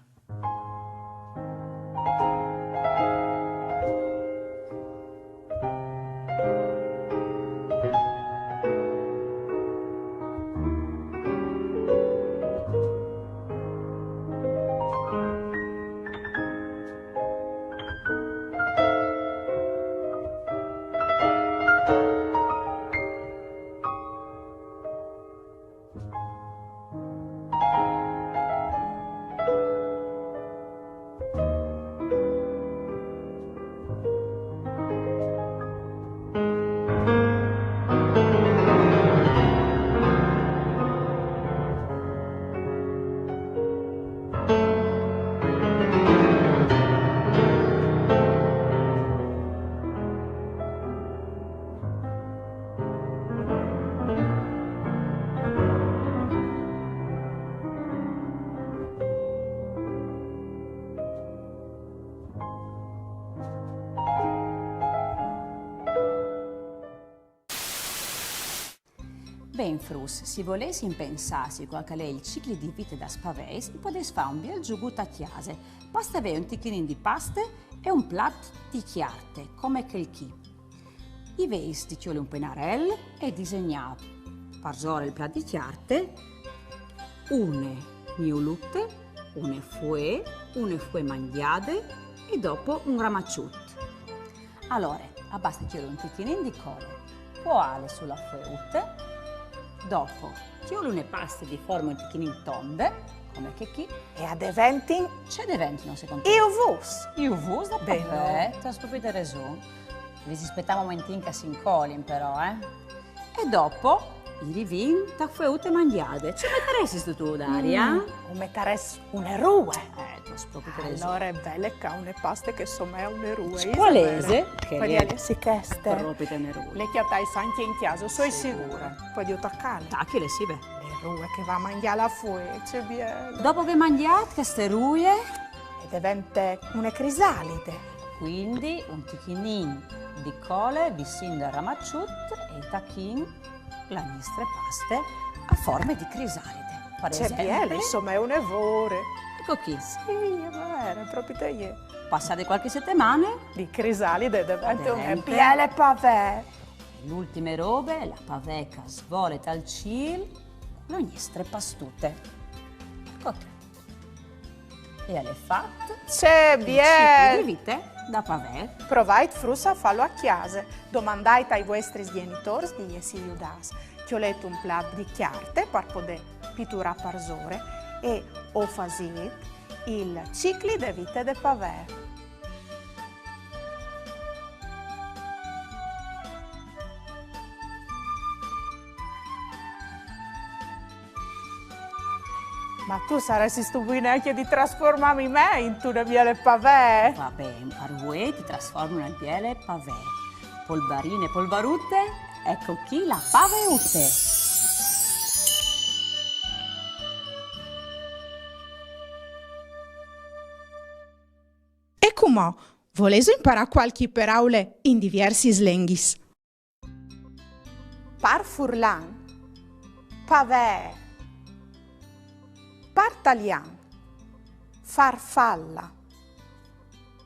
Ben, fruts, si volês impensâsi cuâl che al è il cicli di vite das paveis, i podês fâ un biel zugut a cjase. Baste vê un tichinin di paste e un plat di cjarte, come chel chi. I vês di cjoli un penarel e disegnâ parsore il plat di cjarte une niulute, une fuee, une fuee mangjade e dopo un ramaçut. Alore, a baste cjoli un tichinin di cole. Poale su la fueute. Dopo, cjoli une paste di forme un tichinin tonde, come chê chi. E a deventin... Ce deventino, secont te? I uvûts. I uvûts da pavee, tu âs propit reson. Visi, spietâ un momentin che si incolin, però, eh. E dopo, i rivìn ta fueute mangjade. Ce metaressistu tu, Daria? Mm, o metarès une rue. Eh, tu âs propit reson. Alore, vele ca une paste che somee a une rue. Cualese? Che e je, sì, cheste. Propit une rue. Le cjatais ancje in cjase, o soi sigure. Sigure. Puedio tacâle? Tachile, sì, ve. Une rue che e va a mangjâ la fuee, ce biele. Dopo vê mangjade cheste rue, e devente une crisalide. Cuindi un tichinin di cole visin dal ramaçut e i tachìn la nestre paste a forme di crisalide. Par esempli. Ce biele, insome, e je une vore. Eco chi. Sì, e je vere, propit jê. Passade cualchi setemane, la crisalide e devente une biele pavee. L'ultime robe, la pavee che e svole tal cîl, la nestre pastute. Eco chi. E al è fat. Ce biel! Il cicli di vite da pavee. Provait fruts a fâlu a cjase. Domandait ai vuestris gjenitôrs di jessi judâts. Cjolêt un plat di cjarte par podê piturâ parsore e o fasêt il cicli de vite de pavee. Ma tu saressistu buine ancje di trasformâmi me intune biele pavee? Va ben, par vuê ti trasformi in une biele pavee. Polbarine, polbarute, eco chi la paveute. E cumò, volêso imparâ cualchi peraule in diviersis lenghis? Par furlan, pavee. Par talian, farfalla.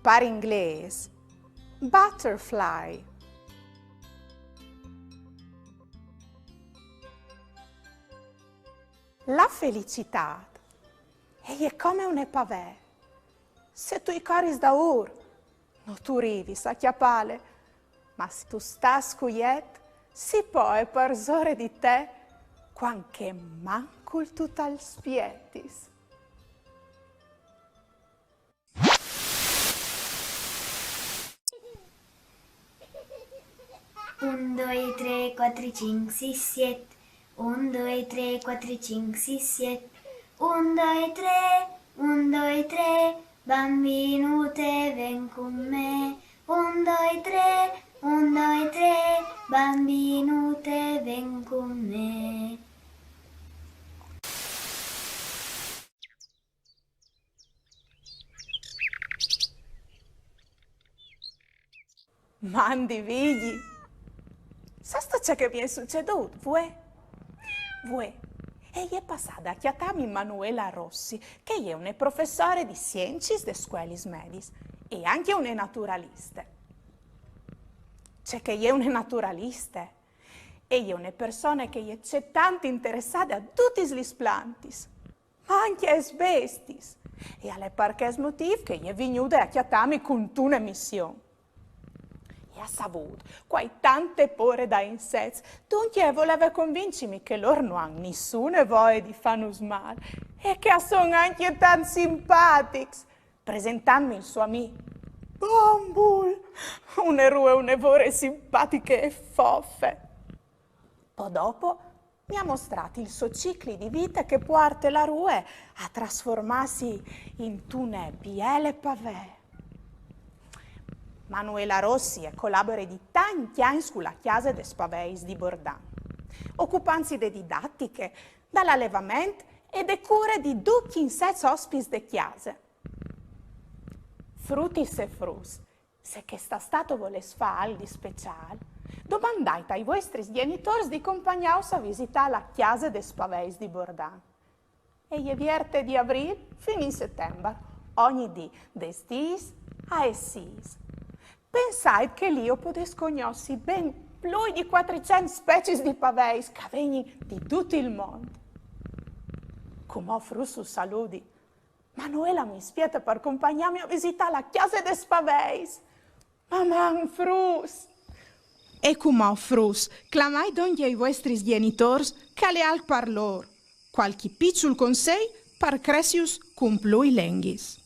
Par inglês, butterfly. La felicitât e je come une pavee. Se tu i coris daûr, no tu rivis a cjapâle, ma se tu stâs cuiet, si poie parsore di te, cuant che mancul tu tal spietis. Un, doi, trê, cuatri, cinc, sîs, siet. Un, doi, trê, cuatri, cinc, sîs, siet. Un, doi, trê, un, doi, trê, bambinute, ven cun me. Un, doi, trê, un, doi, trê, bambinute, ven cun me. Mandi Vigji! Sâstu ce che mi è sucedût, vuê? Vuê, e je passade a cjatâmi Manuela Rossi, che e je une professore di siencis des scuelis mediis e ancje une naturaliste. Ce che e je une naturaliste? E je une persone che e je cetant interessade a dutis lis plantis, ma ancje aes bestiis. E al è par chest motîf che e je vignude a cjatâmi cuntune mission. E à savût che o ai tante pôre dai insets, duncje e voleve convincimi che lôr no àn nissune voie di fânus mâl e che a son ancje tant simpatics, presentantmi il so amì Bambul, une rue une vore simpatiche e fofe. Po dopo mi à mostrât il so cicli di vite che puarte la rue a trasformâsi intune biele pavee. Manuela Rossi e colabore di tancj agns cu la Cjase des Paveis di Bordan, ocupantsi de didatiche, dal alevament e de cure di ducj i insets ospits de cjase. Frutis e fruts, se chest'Istât o volês fâ alc di speciâl, domandait ai vuestris gjenitôrs di compagnâus a visitâ la Cjase des Paveis di Bordan. E je vierte di Avrîl fin in Setembar, ogni dì, des dîs aes sîs. Pensait che li o podês cognossi ben plui di cuatricent speciis di paveis che a vegnin di dut il mont. Cumò fruts us saludi. Manuela mi spiete par compagnâmi a visitâ la Cjase des Paveis. Maman, fruts! E cumò, fruts, clamait dongje i vuestris gjenitôrs, che al è alc par lôr. Cualchi piçul consei par cressius cun plui lenghis.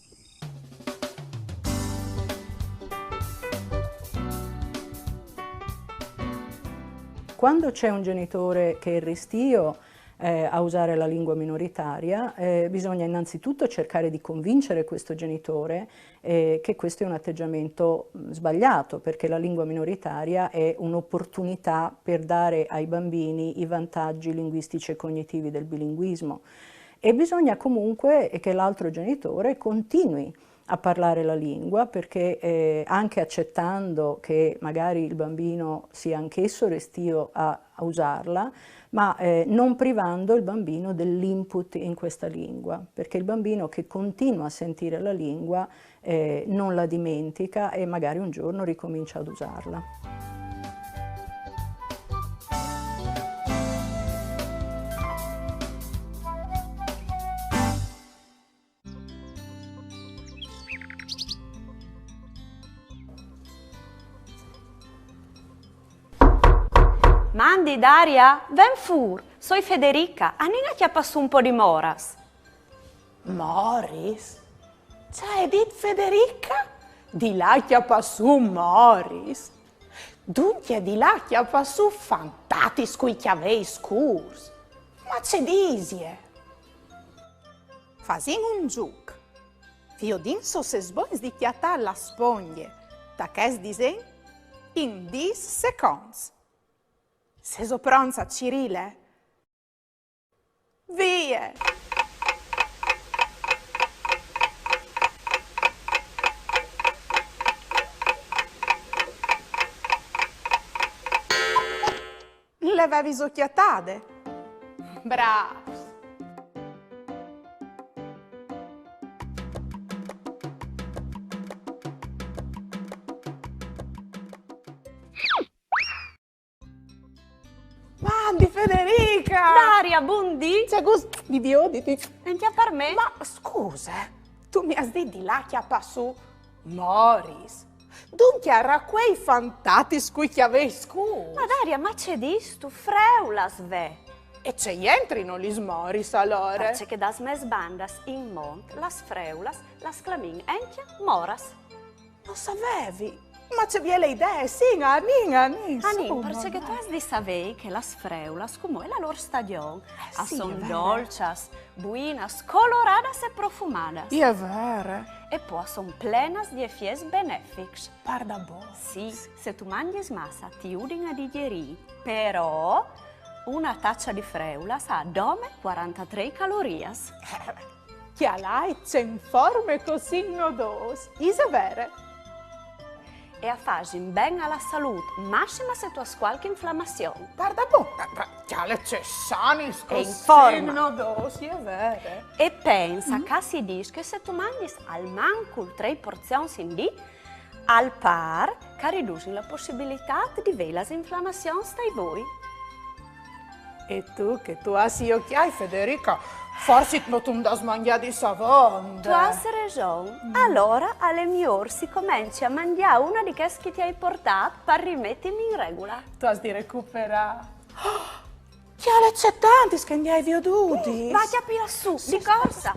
Quando c'è un genitore che è restio eh, a usare la lingua minoritaria, eh, bisogna innanzitutto cercare di convincere questo genitore eh, che questo è un atteggiamento sbagliato, perché la lingua minoritaria è un'opportunità per dare ai bambini i vantaggi linguistici e cognitivi del bilinguismo. E bisogna comunque che l'altro genitore continui a parlare la lingua, perché eh, anche accettando che magari il bambino sia anch'esso restio a, a usarla, ma eh, non privando il bambino dell'input in questa lingua, perché il bambino che continua a sentire la lingua eh, non la dimentica e magari un giorno ricomincia ad usarla. Mandi, Daria, ven fûr, soi Federica, anìn a cjapâ sù un pôc di moras. Moris? Ce aie dit Federica? Di lâ a cjapâ sù moris? Duncje di lâ a cjapâ sù fantatis cui cjavei scûrs? Ma ce disie? Fasìn un zûc. Viodìn se o sês bogns di cjatâ la spongje ta chest disen in dîs seconts. Sêso pronts a cirîle? Vie! Le veviso cjatade? Brâfs! Mandi Federica! Daria, bundì! Ce gust di vioditi! Encje par me! Ma scuse, tu mi âs dit di lâ a cjapâ sù moris. Duncje a racuei fantatis cui cjavei scûrs. Ma Daria, ma ce distu? Freulas ve! E ce jentrino lis moris alore? Parcè che das mês bandas in mont las freulas las clamìn encje moras. No savevi! Ma ce biele idee, sì, anìn, anìn. Anìn, parcè che tu âs di savei che las freulas, cumò a è la lôr stagjon, a son dolças, buinas, coloradas e profumadas. E je vere. E po a son plenas di efiets benefics. Pardabon. Sì, se tu mangjis massa ti judin a digjerî, però una taça di freulas a à dome cuarantatrê calorias. Cjalait ce informe che o sin nô dôs, ise vere? E a fasin ben a la salût, massima se tu âs cualchi inflamassion. Pardabon, cjale ce sanis che o sin nô dôs, ise vere? E pensa che si dîs che se tu mangjis almancul trê porzions in dì, al pâr che a ridusin la pussibilitât di vê las inflamassions tai voi. E tu che tu âs i ocjâi, Federica, forsit no tu 'nd âs mangjadis avonde. Tu âs reson. Alore al è miôr se o comence a mangjâ una di chês che ti ai puartât par rimetimi in regule. Tu âs di recuperâ. Cjale ce tantis che 'nd ai viodudis. Va a cjapîlas sù, di corsa.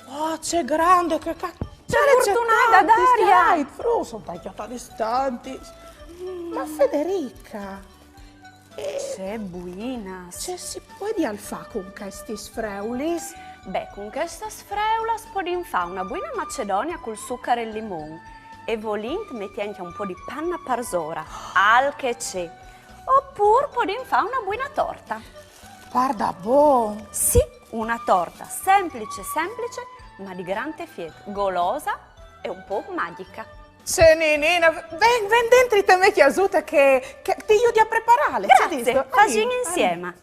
Oh, ce grande che ca... Ce furtunade, Daria! Fruts, o ai cjatadis tantis. Ma Federica... Ce buinas! Ce si puedial fâ cun chestis freulis? Beh, cun chestas freulas podìn fâ una buina macedonia cul zucar e il limon e volint meti encje un pôc di pane parsore, alc e ce. Opûr podìn fâ una buina torta. Pardabon! Sì, una torta semplice semplice, ma di grant efiet, golosa e un pôc magjica. Ce ninine, ven, ven dentri te mê cjasute che, che ti judi a preparâle. Grazie, fasìn insieme.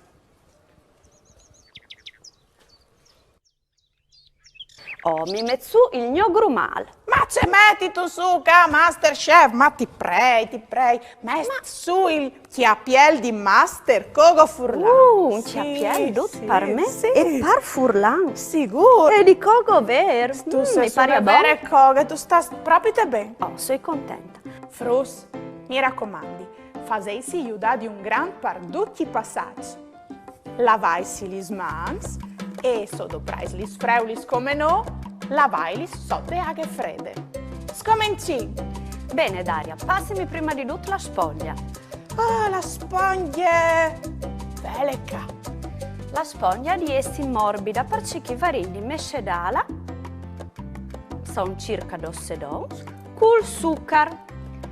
Oh, mi met su il gno grumâl. Ma ce metistu su ca, Masterchef? Ma ti prei, ti prei, met su il cjapiel di Master Cogo Furlan. Uh, un cjapiel dut par me e par furlan. Sigûr. E di cogo vêr. Tu sês une vere coge, tu stâs propit ben. Oh, soi contenta. Fruts, mi racomandi, faseisi judâ di un grant par ducj i passaçs. Lavaisi lis mans e, se o doprais lis freulis come nô, lavailis sot de aghe frede. Scomencìn! Ben, Daria, passimi prima di dut la spongje. Ah, la spongje! Vele ca! La spongje e à di jessi morbide, parcè che o varìn di messedâla, son circa dôs sedons, cul zucar.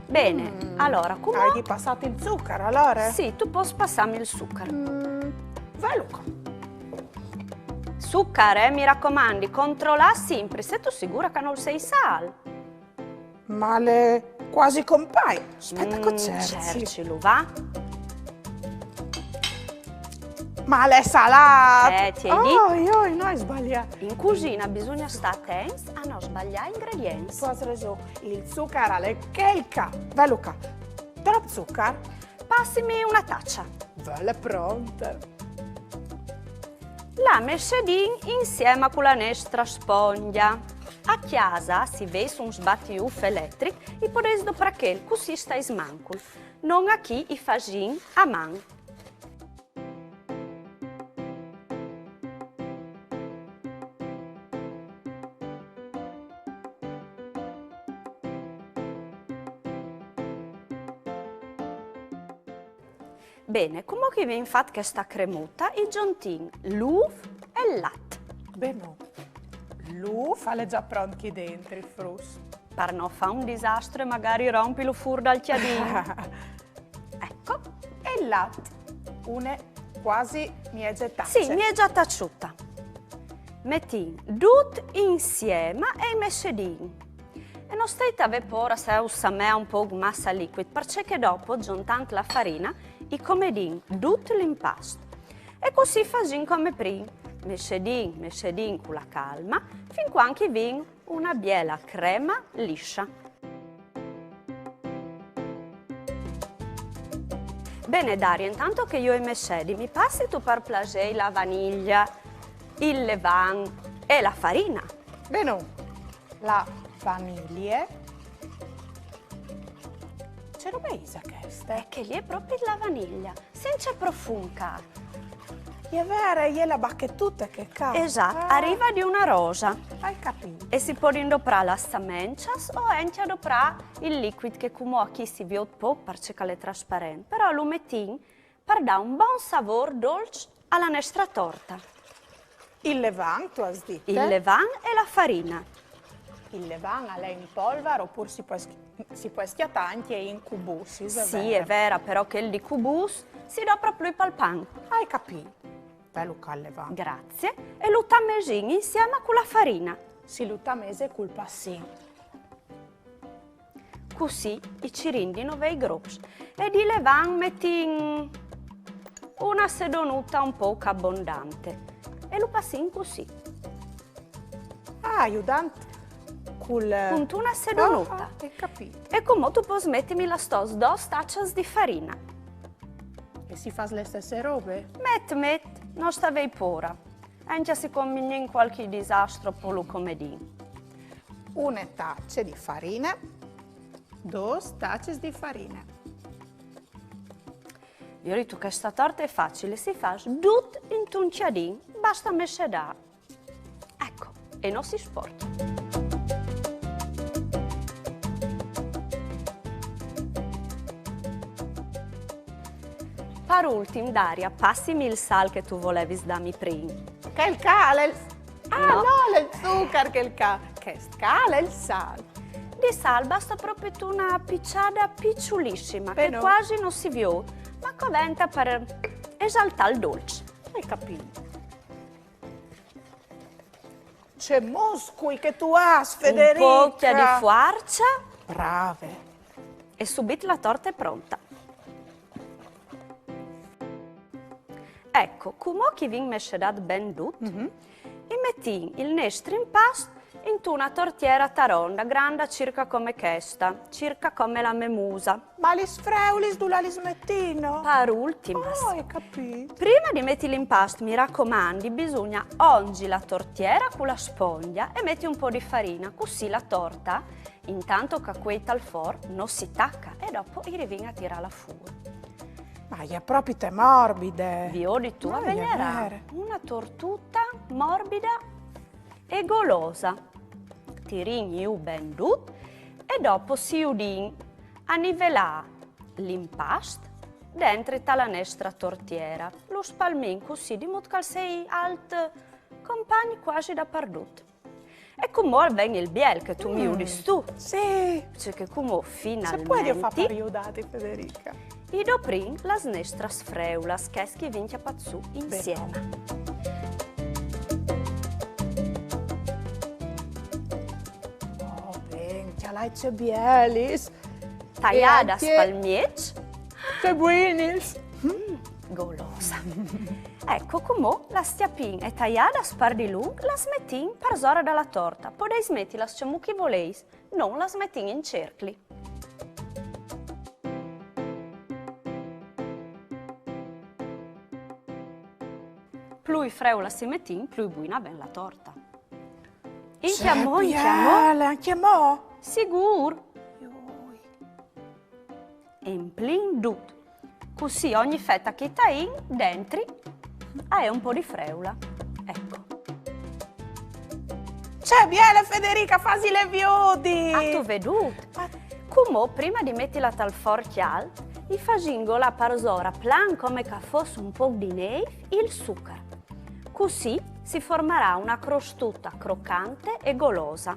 Ben, alore, cumò... O ai di passâti il zucar, alore? Sì, tu pos passâmi il zucar. Velu ca. Zucar, eh, mi racomandi, controlâ simpri, sêstu sigura che nol sei sâl? Ma al è cuasi compagnut. Spiete che o cerci. Cercilu, va. Ma al è salât! Eh, ti ai dit. Oh, joi, no ai sbaliât. In cusine bisogna stâ atents a no sbaliâ ingredients. Tu âs reson, il zucar al è chel ca. Velu ca. Trop zucar? Passimi une tace. Vele pronte. La messedìn insiemi cu la nestre spongje. A cjase, se o vês un sbatiûf eletric, o podês doprâ chel, cussì o stais mancul. Nô achì o fasìn a man. Ben, cumò che o vin fat cheste cremute, o zontìn l'ûf e il lat. Ben, l'ûf al è za pront chi dentri, fruts. Par no fâ un disastri e magari rompîlu fûr dal cjadin. Eco. E il lat, une cuasi mieze tace. Sì, mieze tacute. Metìn dut insiemi e o messedìn. E no stait a vê pôre se o samee un pôc masse licuit, parcè che dopo, zontant la farine, o comedìn dut l'impast. E cussì o fasìn come prin, messedìn, messedìn cu la calme, fin cuant che o vin une biele creme lisse. Ben, Daria, intant che jo o messedi, mi passistu par plasê la vaniglie, il levan e la farine? Ben, la vaniglie. Ce robe ise cheste? Chê li e je propit la vaniglie. Sint ce profum ca. E je vere, e je la bachetute chê ca. Esat, a rive di une rose. Ai capît. E si podin doprâ lis semencis o ancje doprâ il licuit che cumò achì si viôt pôc parcè che al è trasparent, però lu metìn par dâ un bon savôr dolç a la nestre torte. Il levan, tu âs dit? Il levan e la farine. Il levan al è in polvar opûr si pues, si pues cjatâ ancje in cubûs, ise vere? Sì, e je vere, però chel di cubûs si dopre plui pal pan. Ai capît. Velu ca il levan. Grazie. E lu tamesìn insiemi cu la farine. Si lu tamese cul passin. Cussì o cirìn di no vê i grops. E di levan o metìn une sedonute un pôc abondante. E lu passìn cussì. Ah, judant cul... Cuntune sedonute. Ah, ah, ai capît. E cumò tu pôs metimi lis tôs dôs tacis di farine. E si fâs la stesse robe? Met, met, no sta vê pôre. Ancje se o combinìn cualchi disastri, po lu comedìn. Une tace di farine, dôs tacis di farine. Jo o ai dit, cheste torte e je facile, si fâs dut intun cjadin, baste messedâ. Eco, e no si sporcje. Par ultin, Daria, passimi il sâl che tu volevis dâmi prin. Chel ca al è il... Ah, no, al è il zucar, chel ca. Chest ca al è il sâl. Di sâl baste propit une piçade piçulissime, che cuasi no si viôt, ma e covente par esaltâ il dolç. Ai capît. Ce muscui che tu âs, Federica! Un pôc di fuarce. Brave. E subit la torte e je pronte. Eco, cumò che o vin messedât ben dut, o metìn il nestri impast intuna tortiera taronda, granda circa come chesta, circa come la me musa. Ma lis freulis dulà lis metìno? Par ultimas. Oh, ai capît. Prima di meti l'impast, mi racomandi, bisugna onzi la tortiera cu la spongia e meti un po' di farina, cussì la torta, intanto che a cuei tal for, no si taca e dopo i rivìn a tirâla fûr. Ma e je propit morbide. Viodistu, a vegnarà una tortuta morbida e golosa. Tirìn jù ben dut e dopo si judìn a nivelâ l'impast dentri ta la nestra tortiera. Lu spalmìn cussì, di mût che al sei alt compagn cuasi dapardut. E cumò al ven il biel che tu mi judis tu. Sì. Parcè che cumò finalmenti... Se puedio fâ par judâti, Federica? I doprìn las nestras freulas, chês che i vin cjapât sù insiemi. Oh, ben, cjalait ce bielis. Taiadas pal mieç. Ce buinis. Mm, golosa. Eco, cumò las cjapìn e taiadas par dilunc las metìn parsora da la torta. Podês metilas cemût che i volês, nô las metìn in cercli. Plui freulas i metìn, plui buina ven la torta. Incjamò, incjamò. Ancjemò? Sigûr. E implìn dut. Cussì ogni feta che i taìn dentri a è un po' di freula. Eco. Ce biele, Federica, fasile viodi! Âstu viodût? Cumò, prima di metila tal for cjalt, i fasìn golâ parsora, plan come che a fos un pôc di nêf, il zucar. Cussì si formarà una crostuta crocante e golosa.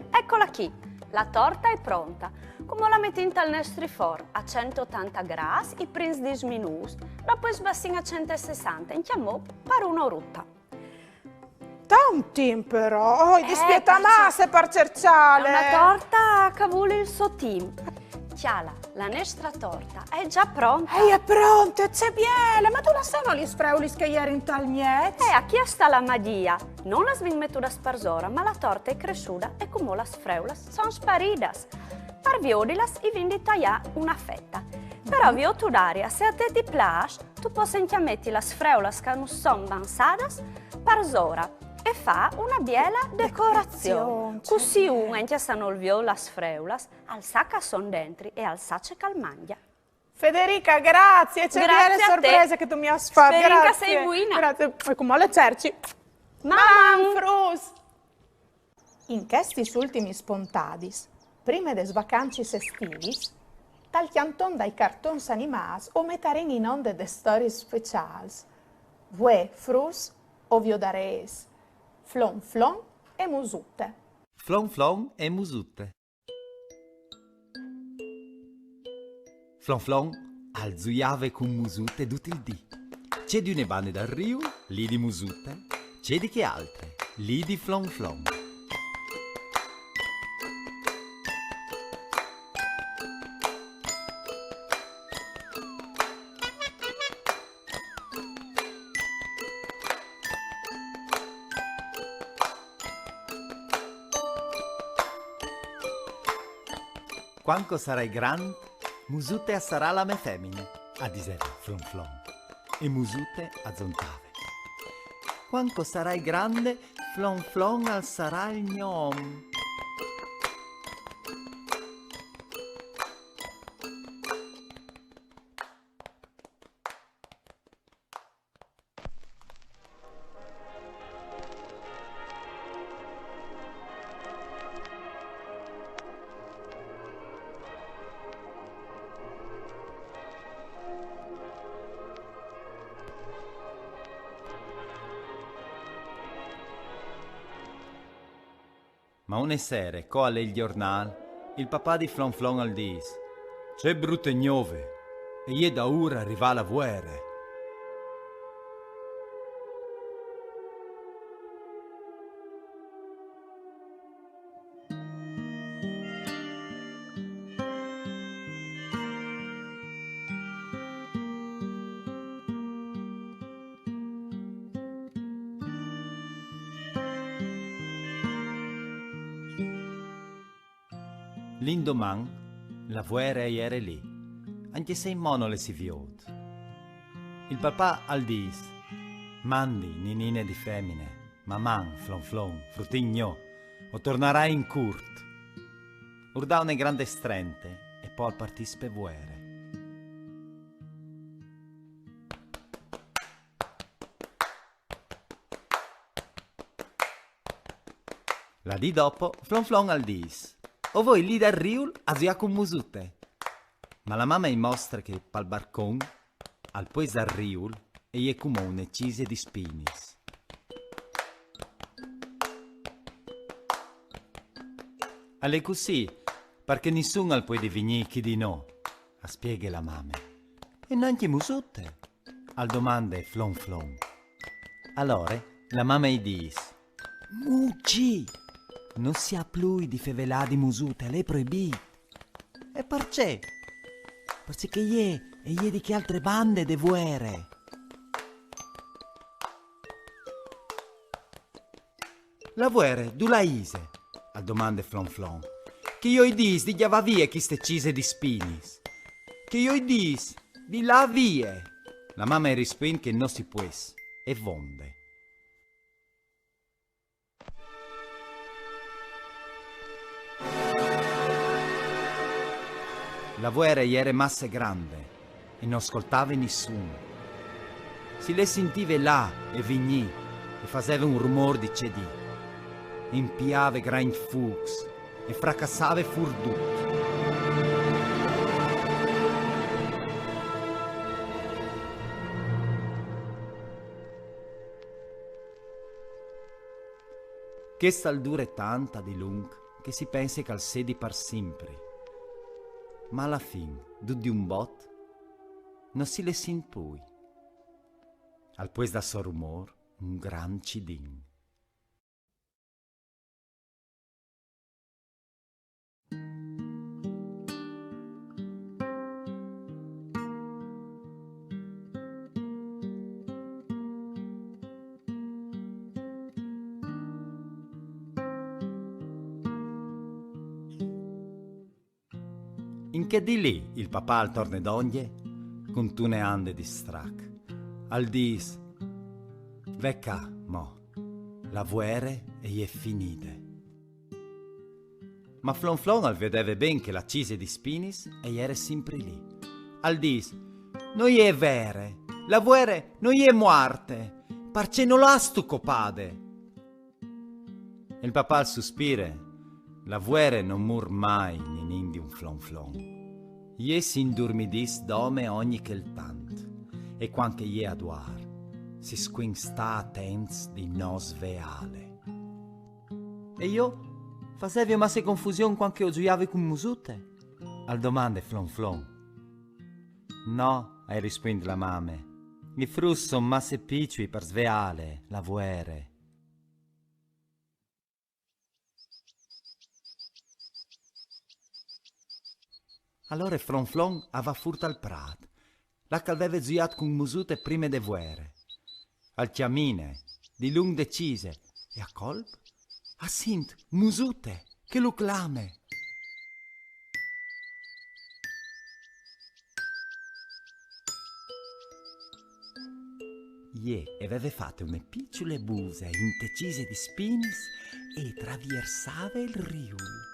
Ecola chi, la torta è pronta. Cumò la metìn tal nestri for a cent e otanta grâts i prins dîs minûts, dopo i sbassìn a cent e sessanta, incjamò par una oruta. Tant timp però, oh, i dispieta masse par cerçâle. È una torta che vûl il so timp. Cjala, la nestra torta a è za pronta. E je pronte, ce biele! Ma dulà sono lis freulis che a jerin tal mieç? Eh, achì a sta la magjia. Nô las vin metudas parsora, ma la torta a è cressuda e cumò las freulas a son sparidas. Par viodilas i vin di taiâ una feta. Però, viodistu, Daria, se a te ti plâs, tu pos encje meti las freulas che a nus son vansadas parsora e fâ una biela decorazion. Decorazion, cussì un, encje se nol viôt las freulas, al sa che a son dentri e al sa ce che al mangja. Federica, grazie, ce biele sorprese che tu mi âs fat. Grazie. Sperìn che a sei buina. Grazie. E cumò le cerci. Maman! Fruts! In chestis ultimis pontadis, prime des vacancis estivis, tal cjanton dai cartons animâts o metarìn in onde des storiis speciâls. Vuê, fruts, o viodarês Flon Flon e Musute. Flon Flon e Musute. Flon Flon al zuiave cun Musute dut il dì. Ce di une bande dal riu, li di Musute, ce di chê altre, li di Flon Flon. Cuant che o sarai grant, Musute a sarà la mê femine, a diseve Flon Flon. E Musute a zontave: Cuant che o sarai grande, Flon Flon al sarà il gno om. Ma une sere, co al lei il gjornâl, il papà di Flon Flon al dîs: Ce brute gnove! E je daûr a rivâ la vuere! L'indoman la vuere e jere lì, ancje se inmò no le si viôt. Il papà al dîs: «Mandi, ninine di femine, maman, flon flon, frutin gno, o tornarai in curt.» Ur dà une grande strente e po al partìs pe vuere. La dì dopo, Flon Flon al dîs: «O voi lì dal riul a zuiâ cun Musute.» Ma la mame i mostre che pal barcon, al puest dal riul, e je cumò une cise di spinis. «Al è cussì, parcè nissun al puedi vignî chi di nô», a spieghe la mame. «E nancje Musute?» al domande Flon Flon. Alore la mame i dîs: «Mucì! No si à plui di fevelâ di Musute, al è proibît.» «E parcè?» «Parcè che jê e je di chê altre bande de vuere.» «La vuere dulà ise?» al domande Flon Flon. «Che jo i dîs di gjavâ vie chiste cise di spinis. Che jo i dîs di lâ vie.» La mame i rispuint che no si pues, e vonde. La vuere e jere masse grande e no scoltave nissun. Si le sintive lâ e vignî e faseve un rumôr di cedî. Impiave grancj fûcs e fracassave fûr dut. Chest al dure tant a dilunc che si pense che al sedi par simpri. Ma a la fin, dut di un bot, no si le sint plui. Al puest dal so rumôr, un grant cidin. In chê dì lì il papà al torne dongje cuntune ande di strac. Al dîs: «Ve ca, mo, la vuere e je finide.» Ma Flon Flon al viodeve ben che la cise di spinis e jere simpri lì. Al dîs: «No je vere, la vuere no je muarte, parcè no la âstu copade?» E il papà al suspire: «La vuere no mûr mai, ninin di un Flon Flon. Jê si indurmidìs dome ogni chel tant, e cuant che jê e duar, si scuint stâ atents di no sveâle.» «E jo? Fasevio masse confusion cuant che o zuiave cun Musute?» al domande Flon Flon. «No», e rispuint la mame, «i fruts a son masse piçui par sveâle, la vuere.» Alore Flon Flon al va fûr tal prât, là che al veve zuiât cun Musute prime de vuere. Al cjamine, dilunc de cise, e a colp al sint Musute che lu clame. Jê e veve fate une piçule buse inte cise di spinis e e traviersave il riul.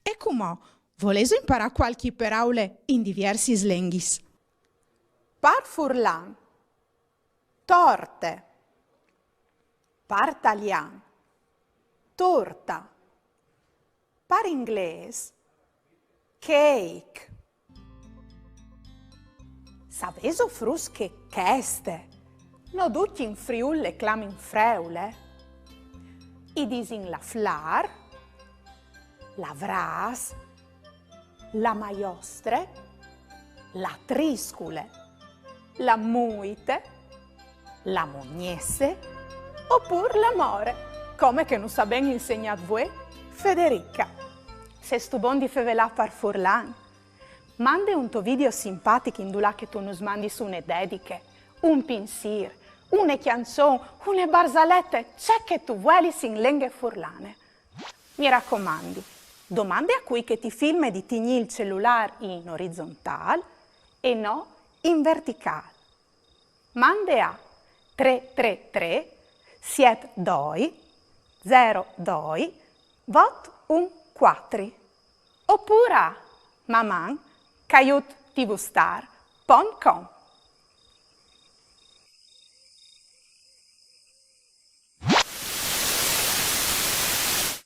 E cumò, Volêso imparâ cualchi peraule in diviersis lenghis? Par furlan, torte. Par talian, torta. Par inglês, cake. Savêso, fruts, che cheste no ducj in Friûl le clamin freule? I disin la flâr, la vrâs, la maiostre, la triscule, la muite, la mognesse, opûr la more, come che nus à ben insegnât vuê Federica. Sêstu bon di fevelâ par furlan? Mande un to video simpatic indulà che tu nus mandis une dediche, un pinsîr, une cjançon, une barzalete, ce che tu vuelis in lenghe furlane. Mi racomandi, domande a cui che ti filme di tignî il celulâr in orizontâl e no in verticâl. Mande a trê trê trê siet doi zero doi vot un cuatri, opûr a maman caiut tvstar pont com.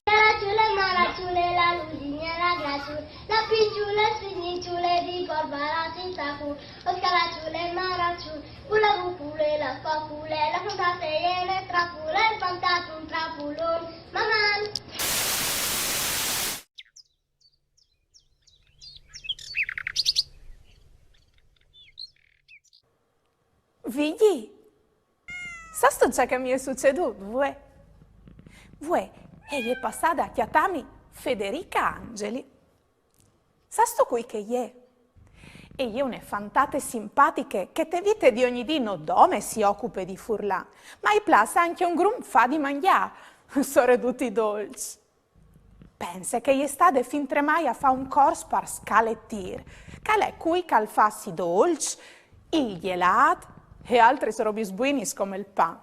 Caraciule, maraciule, la lusinha la graciule, la pinciule, spigninciule di Barbara Sitacu, o scaraciule, maraciule, cu la bucule, la spacule, la fantaseie, le trapule, fantatun trapulon, maman! Vigji, sâstu ce che mi è sucedût vuê? Vuê e je passade a cjatâmi Federica Angeli. Sâstu cui che e je? E je une fantate simpatiche che te vite di ogni dì no dome si ocupe di furlan, ma i plâs ancje un grum fâ di mangjâ, soredut i dolçs. Pense che e je stade fintremai a fâ un cors par scaletîr, che al è cui che al fâs i dolçs, il gjelât e altris robis buinis come il pan.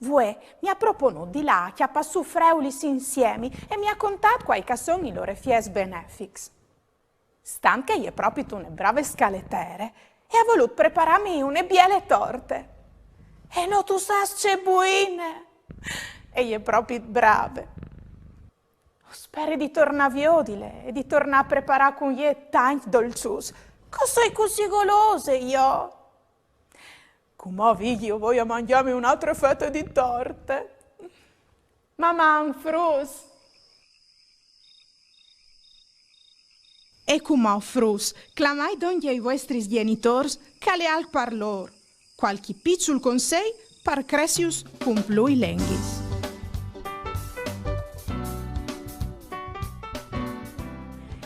Vuê mi à proponût di lâ a cjapâ sù freulis insiemi e mi à contât cuâi che a son i lôr efiets benefics. Stant che e je propit une brave scaletere, e à volût preparâmi une biele torte. E no tu sâs ce buine! E je propit brave. O speri di tornâ a viodile e di tornâ a preparâ cun jê tancj dolçuts, che o soi cussì golose jo. Cumò, Vigji, o voi a mangjâmi une altre fete di torte. Maman, fruts! E cumò, fruts, clamait dongje i vuestris gjenitôrs, che al è alc par lôr. Cualchi piçul consei par cressius cun plui lenghis.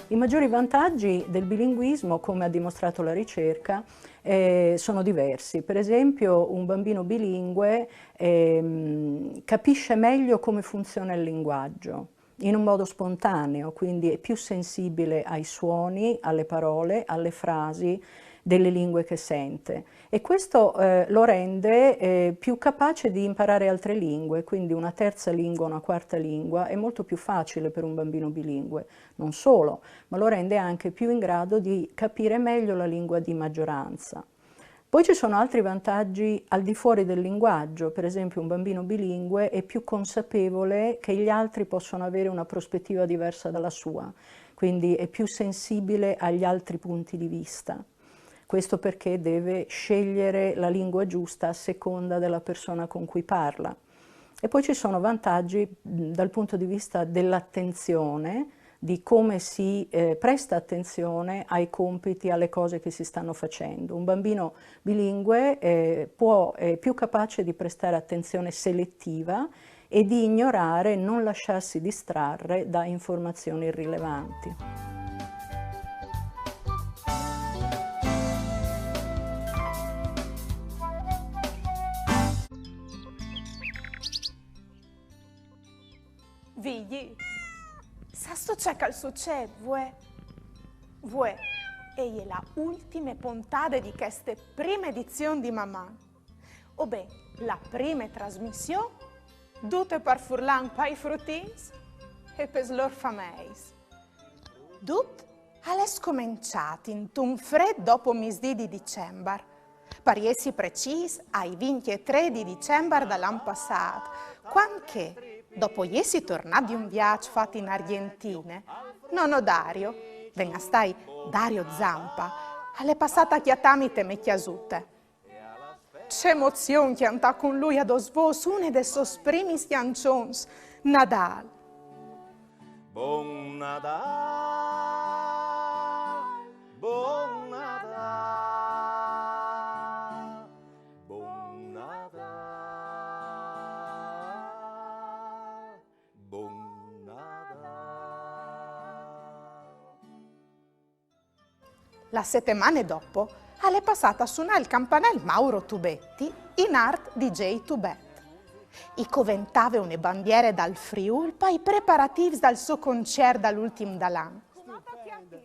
I maggiori vantaggi del bilinguismo, come ha dimostrato la ricerca, eh, sono diversi. Per esempio, un bambino bilingue ehm, capisce meglio come funziona il linguaggio in un modo spontaneo, quindi è più sensibile ai suoni, alle parole, alle frasi delle lingue che sente. E questo eh, lo rende eh, più capace di imparare altre lingue, quindi una terza lingua, una quarta lingua è molto più facile per un bambino bilingue, non solo, ma lo rende anche più in grado di capire meglio la lingua di maggioranza. Poi ci sono altri vantaggi al di fuori del linguaggio, per esempio un bambino bilingue è più consapevole che gli altri possono avere una prospettiva diversa dalla sua, quindi è più sensibile agli altri punti di vista. Questo perché deve scegliere la lingua giusta a seconda della persona con cui parla. E poi ci sono vantaggi dal punto di vista dell'attenzione, di come si eh, presta attenzione ai compiti, alle cose che si stanno facendo. Un bambino bilingue eh, può, è più capace di prestare attenzione selettiva e di ignorare, non lasciarsi distrarre da informazioni irrilevanti. Vigji, sâstu ce che al sucêt vuê? Vuê e je la ultime pontade di cheste prime edizion di Maman. O ben, la prime trasmission, dute par furlan pai frutins e pes lôr fameis. Dut al è scomençât intun frêt dopomisdì di Dicembar. Par jessi precîs, ai vincjetrê di Dicembar dal an passât, cuant che, dopo jessi tornât di un viaç fat in Argjentine, nono Dario, ven a stâi Dario Zampa, al è passât a cjatâmi te mê cjasute. Ce emozion cjantâ cun lui a dôs vôs une des sôs primis cjançons, Nadâl. Bon Nadâl, bon Nadâl, bon Nadâl, bon Nadâl. La setemane dopo al è passât a sunâ il campanel Mauro Tubetti in art di DJ Tubet. I coventave une bandiere dal Friûl pai preparatîfs dal so concert dal ultin dal an.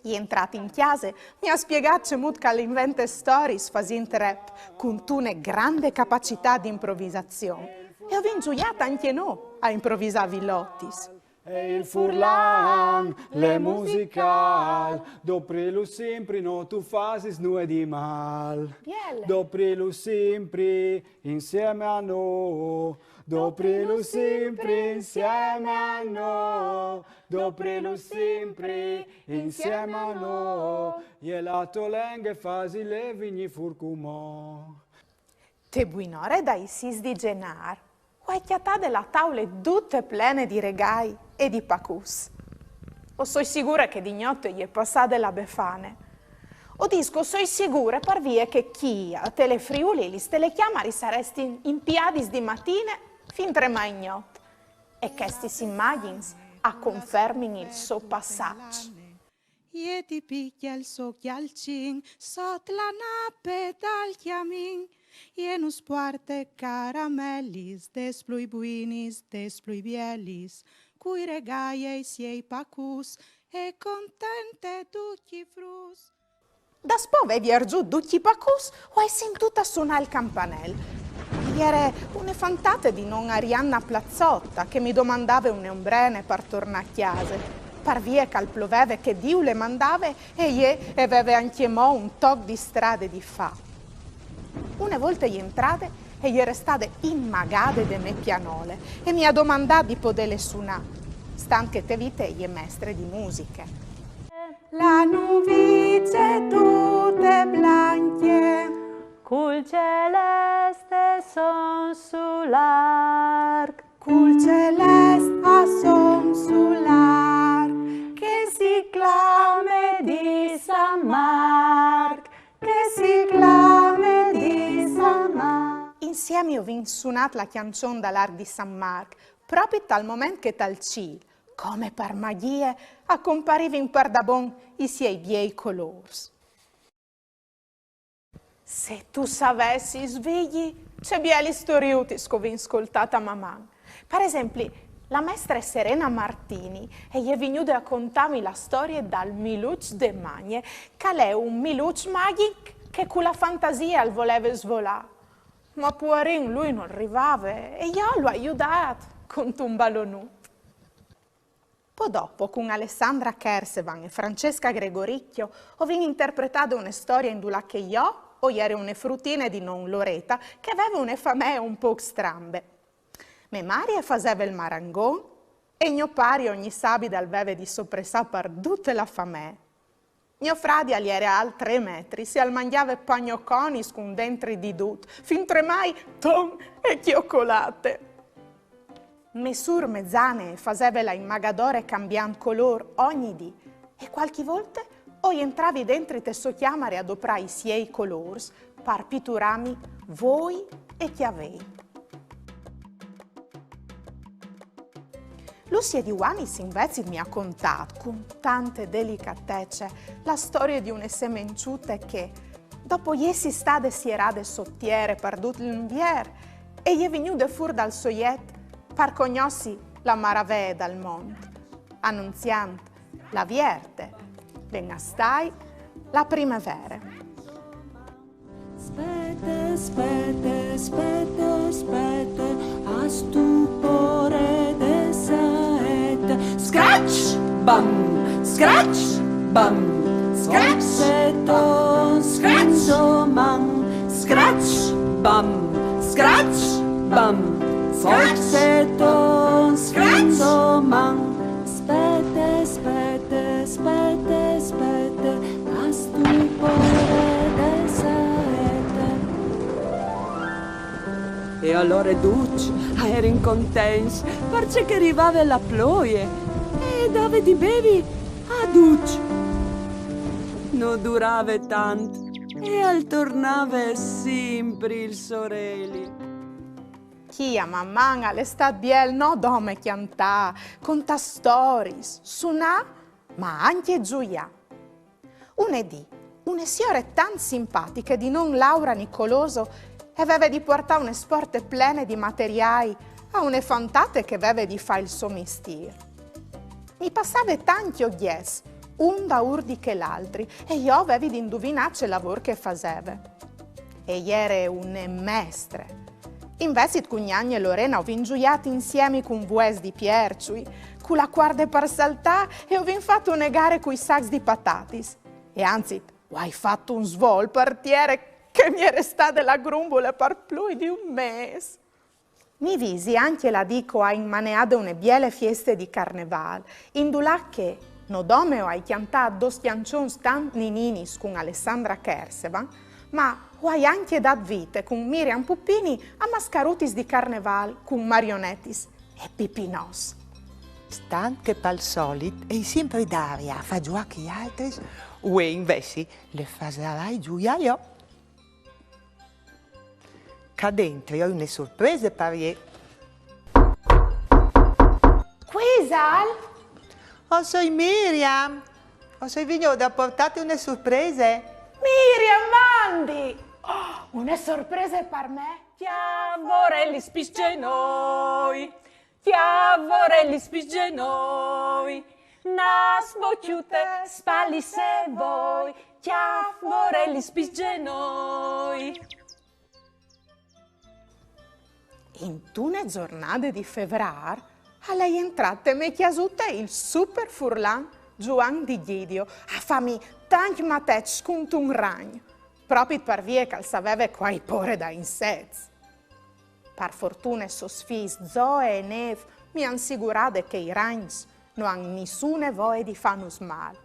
Jentrât in cjase, mi à spiegât cemût che al invente storiis fasint rap, cuntune grande capacitât di improvisazion. E o vin zuiât ancje nô a improvisâ vilotis. E il furlan l'è musicâl, doprìlu simpri, no tu fasis nuie di mâl. Biele. Doprìlu simpri insiemi a nô, doprìlu simpri insiemi a nô, doprìlu simpri insiemi a nô, e la tô lenghe fasile vignî fûr cumò. Te buinore dai sîs di Zenâr, o ai cjatade la taule dute plene di regâi e di pacuts. O soi sigure che di gnot e je passade la Befane. O dîs che o soi sigure par vie che chi a Telefriuli lis telecjamaris a restin impiadis di matine fin tremai gnot. E chestis imagjins a confermin il so passaç. E ti picje il so cjalcin sot la nape dal cjamin, e nus puarte caramelis des plui buinis, des plui bielis, cui regâi e i siei pacuts, e contente ducj i fruts. Daspò vê vierzût ducj i pacuts, o ai sintût a sunâ il campanel. E jere une fantate di non Arianna Plazzotta che mi domandave une ombrene par tornâ a cjase, par vie che al ploveve che Diu le mandave e jê e veve ancjemò un toc di strade di fâ. Une volte jentrade, e je restade inmagade de mê pianole e mi à domandât di podêle sunâ, stant che te vite e je mestre di musiche. La nuvice tute blancje, cul celeste son sul arc, cul celest a son sul arc, che si clame di San Marc, che si clame di San Marc. Insiemi o vin sunât la cjançon dal arc di San Marc, propit tal moment che tal cîl, come par magjie, a comparivin pardabon i siei biei colôrs. Se tu savessis, Vigji, ce bielis storiutis che o vin scoltât a Maman! Par esempli, la mestre Serena Martini e je vignude a contâmi la storie dal miluç de Magne, che al è un miluç magjic che cu la fantasie al voleve svolâ. Ma puarin, lui nol rivave e jo lu ai judât cuntun balonut. Po dopo, cun Alessandra Kersevan e Francesca Gregoricchio, o vin interpretade une storie indulà che jo o jere une frutine di non Loreta che e veve une famee un pôc strambe. Mê mari e faseve il marangon e gno pari ogni sabide al veve di sopressâ par dute la famee. Gno fradi al jere alt trê metris e al mangjave pagnoconis cun dentri di dut, fin tremai ton e cjocolate. Mê sûr mezane e faseve la inmagadore cambiant colôr ogni dì e cualchi volte o jentravi dentri te sô cjamare a doprâ i siei colôrs par piturâmi voi e cjavei. Lucie Di Uanis invezit mi à contât cun tante delicatece la storie di une semençute che, dopo jessi stade sierade sot tiere par dut l'Invier, e je vignude fûr dal so jet par cognossi la maravee dal mont, anunziant la Vierte, ven a stâi la primevere. Spete, spete, spete, spete, a stupore de saete. Scratch! Bam! Scratch! Bam, scratch, ton, scratch, man, scratch, bam, scratch, bam, forse ton, scratch, man. Spete, spete, spete, spete, a stupore de saete. E alore ducj a jerin contents, parcè che rivave la ploie e dave di bevi a ducj. No durave tant e al tornave simpri il soreli. Chi a Maman al è stât biel no dome cjantâ, contâ storiis, sunâ, ma ancje zuiâ. Une dì, une siore tant simpatiche di non Laura Nicoloso e veve di puartâ une sporte plene di materiâi a une fantate che veve di fâ il so mistîr. Mi passave tancj ogjets, un daûr di chel altri, e jo o vevi di induvinâ ce lavôr che e faseve. E jere une mestre. Invezit cun Gnagn e Lorena o vin zuiât insiemi cun vues di pierçui, cu la cuarde par saltâ e o vin fat une gare cui sacs di patatis. E anzit, o ai fat un svolt par tiere che mi è restade la grumbule par plui di un mês. Mi visi ancje la dì che o ai inmaneade une biele fieste di Carnevâl, indulà che, no dome o ai cjantât dôs cjançons tant nininis cun Alessandra Kersevan, ma o ai ancje dât vite cun Miriam Pupini a mascarutis di Carnevâl cun marionetis e pipinots. Stant che pal solit e je simpri Daria a fâ zuiâ chei altris, vuê invezit le fasarai zuiâ jo. Ca dentri o ai une surprese par jê. Cui isal? O soi Miriam. O soi vignude a puartâti une surprese. Miriam, mandi! Oh, une surprese par me? Cjâf vorelis pis zenoi, cjâf vorelis pis zenoi, nas bocjute spalis e voi, cjâf vorelis pis zenoi. Intune zornade di Fevrâr al è jentrât te mê cjasute il super furlan Zuan di Gjidio a fâmi tancj mateçs cuntun ragn, propit par vie che al saveve che o ai pôre dai insets. Par fortune sôs fiis Zoe e Nêf mi àn sigurade che i ragns no àn nissune voie di fânus mâl.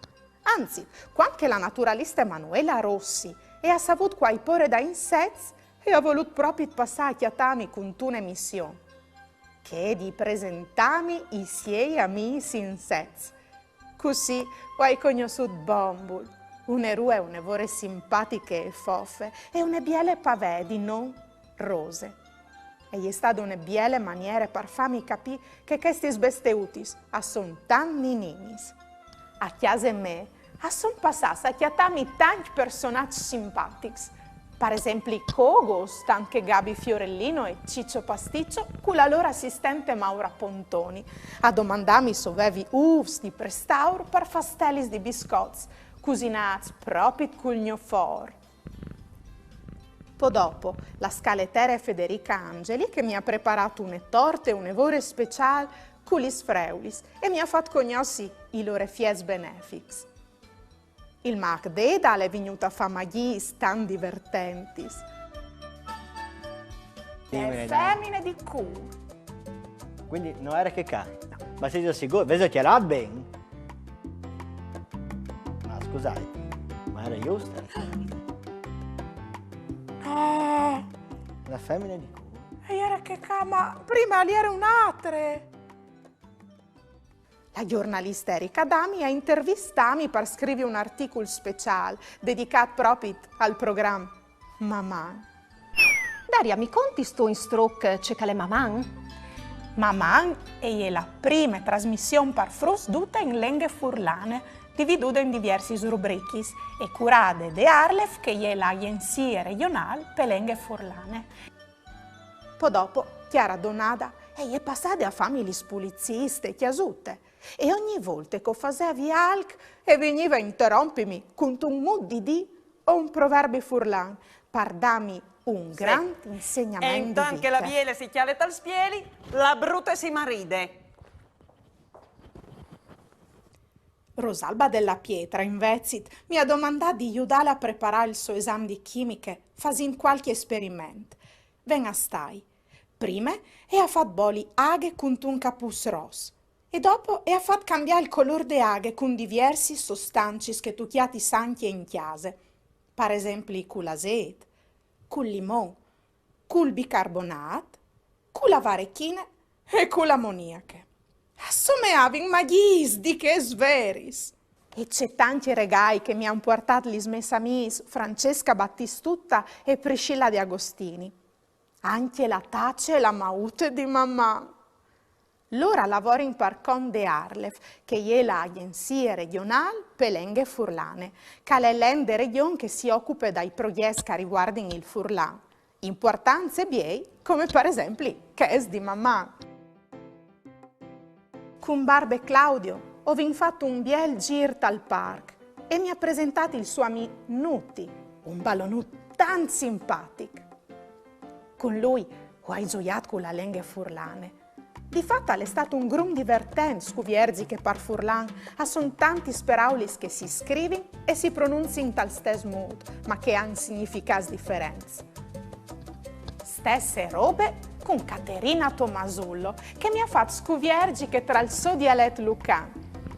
Anzit, cuant che la naturaliste Manuela Rossi e à savût che o ai pôre dai insets, e à volût propit passâ a cjatâmi cuntune mission, chê di presentâmi i siei amîs insets. Cussì o ai cognossût Bombul, une rue une vore simpatiche e fofe, e une biele pavee di non Rose. E je stade une biele maniere par fâmi capî che chestis besteutis a son tant nininis. A cjase mê a son passâts a cjatâmi tancj personaçs simpatics, par esempli Cogos, tant che Gabi Fiorellino e Ciccio Pasticcio cu la lôr assistente Maura Pontoni, a domandâmi se o vevi ûfs di prestâur par fâ stelis di biscots, cusinâts propit cul gno for. Po dopo, la scaletere Federica Angeli che mi à preparât une torte une vore speciâl cu lis freulis e mi à fat cognossi i lôr efiets benefics. Il mâc Deda al è vignût a fâ magjiis tant divertentis. Dimmi, Deda. Femine di cûr. Quindi no jere chê ca. Ma sêso sigûrs? Vêso cjalât ben? Ma scusait, ma e jere juste? Ah. La femine di cûr. E jere chê ca, ma prime e jere une altre. La gjornaliste Erika Adami e à intervistâmi par scrivi un articul speciâl dedicât propit al program Maman. Daria, mi contistu in struc ce che al è Maman? Maman e je la prime trasmission par fruts dute in lenghe furlane, dividude in diviersis rubrichis e curade de ARLeF, che e je la agjenzie regjonâl pe lenghe furlane. Po dopo, Chiara Donada e je passade a fâmi lis puliziis te cjasute, e ogni volte che o fasevi alc e vignive a interompimi cuntun mût di dî o un proverbi furlan, par dâmi un grant insegnament di vite. E intant che la biele si cjale tal spieli, la brute si maride. Rosalba Della Pietra, invezit, mi à domandât di judâle a preparâ il so esam di chimiche, fasint cualchi esperiment. Ven a stâi. Prime e à fat boli aghe cuntun capûs ros e dopo e à fat cambiâ il colôr de aghe cun diviersis sostancis che tu cjatis ancje in cjase, par esempli cul asêt, cul limon, cul bicarbonât, cu la varechine e cu la amoniache. A someavin magjiis di chês veris! E ce tancj regâi che mi àn puartât lis mês amiis Francesca Battistutta e Priscilla De Agostini. Ancje la tace e la maute di Maman! Lôr a lavorin par cont de ARLeF, che e je la agjenzie regjonâl pe lenghe furlane, che al è l'ent de regjon che si ocupe dai progjets che a rivuardin il furlan, impuartants e biei, come par esempli chest di Maman. Cun Barbe Claudio o vin fat un biel zîr tal parc e mi à presentât il so amì Nuti, un balonut tant simpatic. Cun lui o ai zuiât cu la lenghe furlane. Di fat al è stât un grum divertent scuvierzi che par furlan a son tantis peraulis che si scrivin e si pronunzin tal stes mût, ma che a àn significâts diferents. Stesse robe cun Caterina Tomasullo, che mi à fat scuvierzi che tra il so dialet lucan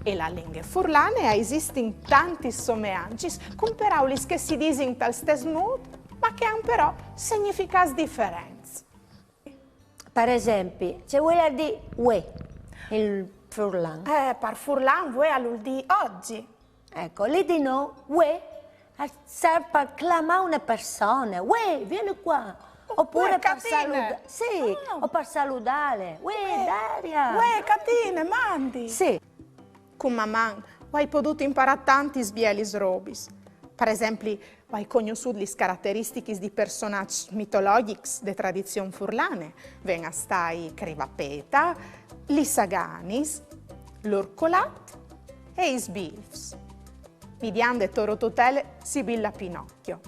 e la lenghe furlane a esistin tantis someancis cun peraulis che si disin tal stes mût, ma che a àn però significâts diferents. Par esempli, ce vuelial dî vuê in furlan? Eh, par furlan vuê al vûl dî oggi. Eco, li di nô vuê al serf par clamâ une persone. Vuê, vieni qua. Opûr par saludâ. Sì, o par saludâle. Vuê, Daria. Vuê, Catine, mandi. Sì. Cun Maman o ai podût imparâ tantis bielis robis. Par esempli, o ai cognossût lis carateristichis di personaçs mitologjics de tradizion furlane, ven a stâi Crivapeta, lis Aganis, l'Orcolat e i Sbilfs. Midiande Torototele, Sibilla Pinocchio.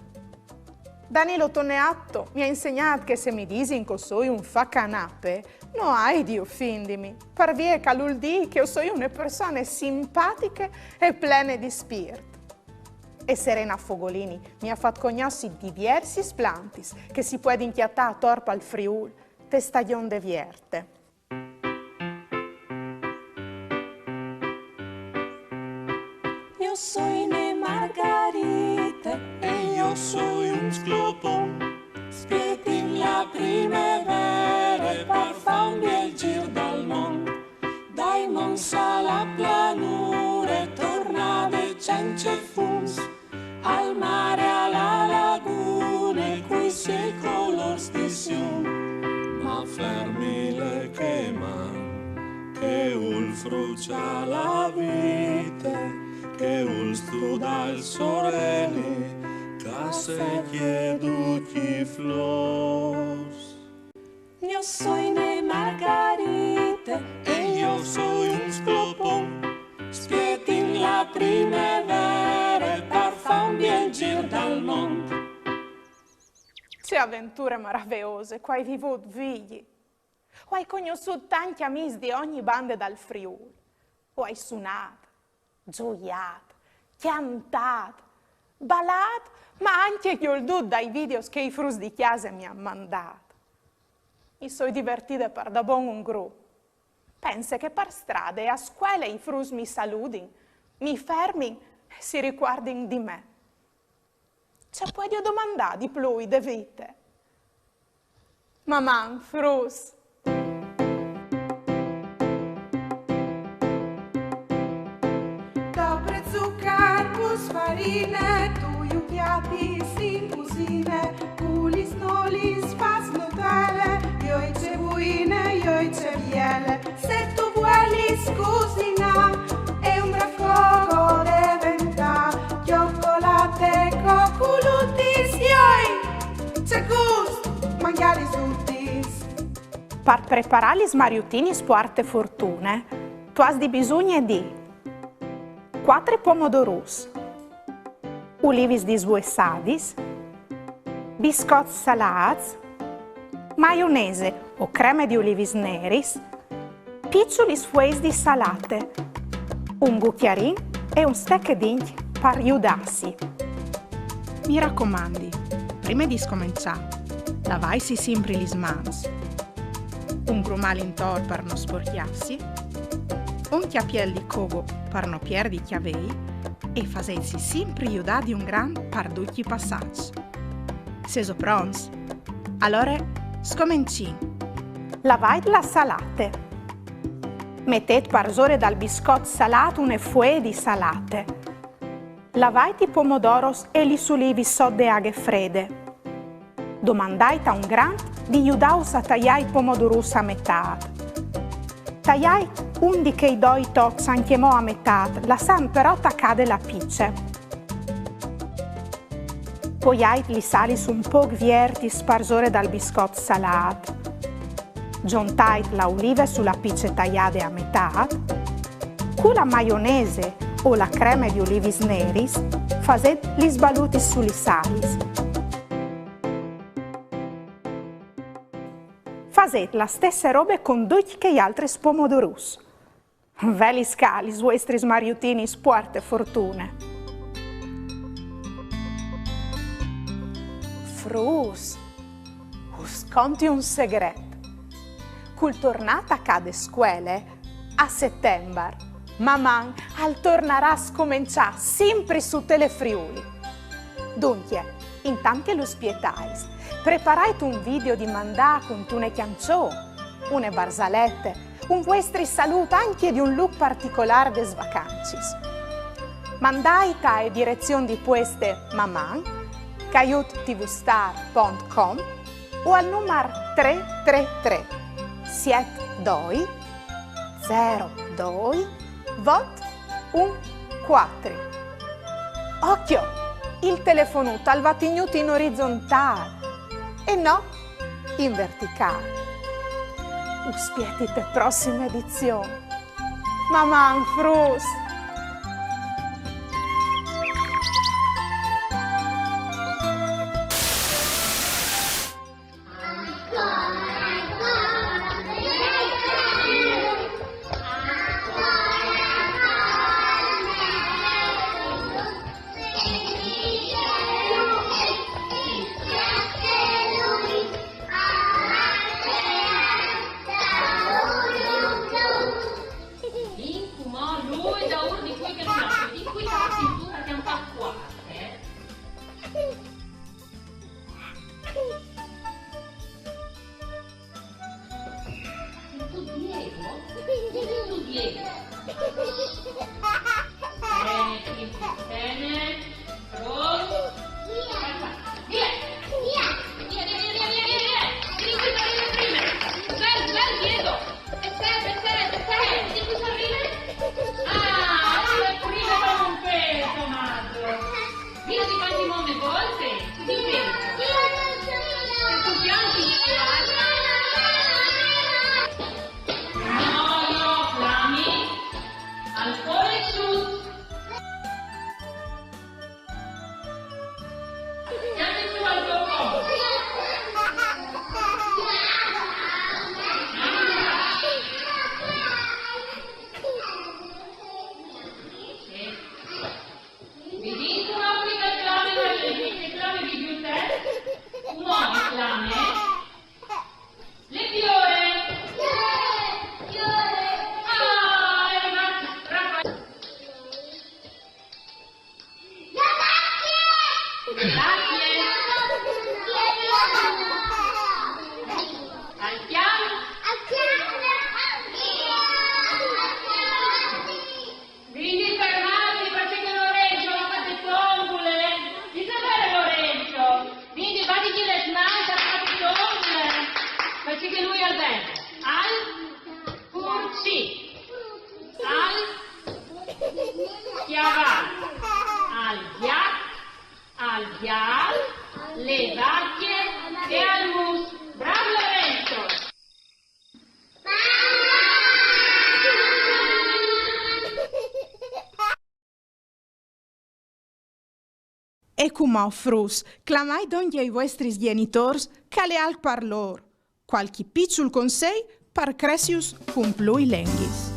Danilo Toneatto mi à insegnât che se mi disin che o soi un facanape, no ai di ofindimi, par vie che al vûl dî che o soi une persone simpatiche e plene di spirt. E Serena Fogolini mi à fat cognossi diviersis plantis che si puedin cjatâ ator pal Friûl, te stagjon de vierte. Jo soi une margarite e jo soi un sclopon. Spietin la primevere par fâ un biel zîr dal mont. Dai monts a la planure, tornade cence fons. Al mare, a la lagune, cui siei colôrs di sium. Ma fermile che man, che vûl fruçâ la vite, che vûl studâ il soreli, che a secje ducj i flôrs. Jo soi une margarite e jo soi un sclopon. Spietin la primevere par fâ un biel zîr dal mont. Ce aventure maraveose che o ai vivût, Vigji! O ai cognossût tancj amîs di ogni bande dal Friûl. O ai sunât, zuiât, cjantât, balât, ma ancje gjoldût dai videos che i fruts di cjase mi àn mandât. Mi soi divertide pardabon un grum. Pense che par strade e a scuele i fruts mi saludin, mi fermin e si ricuardin di me. Ce puedio domandâ di plui de vite? Maman, fruts! Dopre zucar pus farine, tu ju cjatis in cusine, cu lis nolis fâs Nutele, joi ce buine, joi ce biele. Se tu vuelis cusinâ, e un brâf coc o deventâ, cjocolate, coculutis, joi! Ce gust mangjâlis dutis! Par preparâ lis mariutinis puarte fortune, tu âs di bisugne di cuatri pomodorus, ulivis disvuessadis, biscots salâts, maionese o creme di ulivis neris, piçulis fueis di salate, un gucjarin e un stecchedign par judâsi. Mi racomandi, prime di scomençâ, lavaitsi simpri lis mans. Un grumâl intor par no sporcjâsi, un cjapiel di cogo par no pierdi cjavei e fasêtsi simpri judâ di un grant par ducj i passaçs. Sêso pronts? Alore, scomencìn! Lavait la salate. Metêt parsore dal biscot salât une fuee di salate. Lavait i pomodoros e lis ulivis sot de aghe frede. Domandait a un grant di judâus a taiâ i pomodorus a metât. Taiait un di chei doi tocs ancjemò a metât, lassant però tacade la pice. Poiait lis alis un pôc viertis parsore dal biscot salât. Zontait la ulive su la pice taiade a metât. Cu la maionese o la creme di ulivis neris, fasêt lis balutis su lis alis. Fasêt la stesse robe cun ducj chei altris pomodorus. Velis ca, lis vuestris mariutinis puarte fortune. Fruts, us conti un segret. Cul tornâ a tacâ de scuele, a Setembar, Maman al tornarà a scomençâ simpri su Telefriuli. Duncje, intant che lu spietais, preparait un video di mandâ cuntune cjançon, une barzalete, un vuestri salût ancje di un lûc particolâr des vacancis. Mandait ae direzion di pueste maman caiut tvstar pont com o al numar trê trê trê siet doi zero doi vot un cuatri. Ocjo! Il telefonut al va tignût in orizontâl e no in verticâl. Us spieti te prossime edizion. Maman, fruts! Vin cumò lui daûr di cui che no piace, di cui che la cintura ti ha un po' qua, eh? Senti tu, Diego? Senti tu, Diego? Bene, Cristi, bene. Pronto? Via! Via! Via, via, via, via, via, via! Vieni qui, arriva prima! Bel, bel, Diego! E te, e te, e te! Vieni qui, arriva! Ah, arriva prima con un peso, Tommaso! Vedi quanti mondi volte? Ti penso. E tu piangi, no, no, clami. Ancora e su. Piangi su al tuo conto. Sì. Mi dicono che reclami, che reclami di più te? Un uomo reclama, eh? Le fiore! Fiore! Fiore! Ah, è arrivato Raffaele! Grazie! Al piano! Al piano! Quindi fermati, perché che Lorenzo la fa le tombole. Dite bene, Lorenzo. Quindi vadi che le smalta, la fa le tombole. Perché che lui al verde. Al curci. Al chiavà. Al ghiac. Al ghial. Le vacche. E al mus. Bravo, Lorenzo. E cumò, fruts, clamait dongje i vuestris gjenitôrs, che al è alc par lôr. Cualchi piçul consei par cressius cun plui lenghis.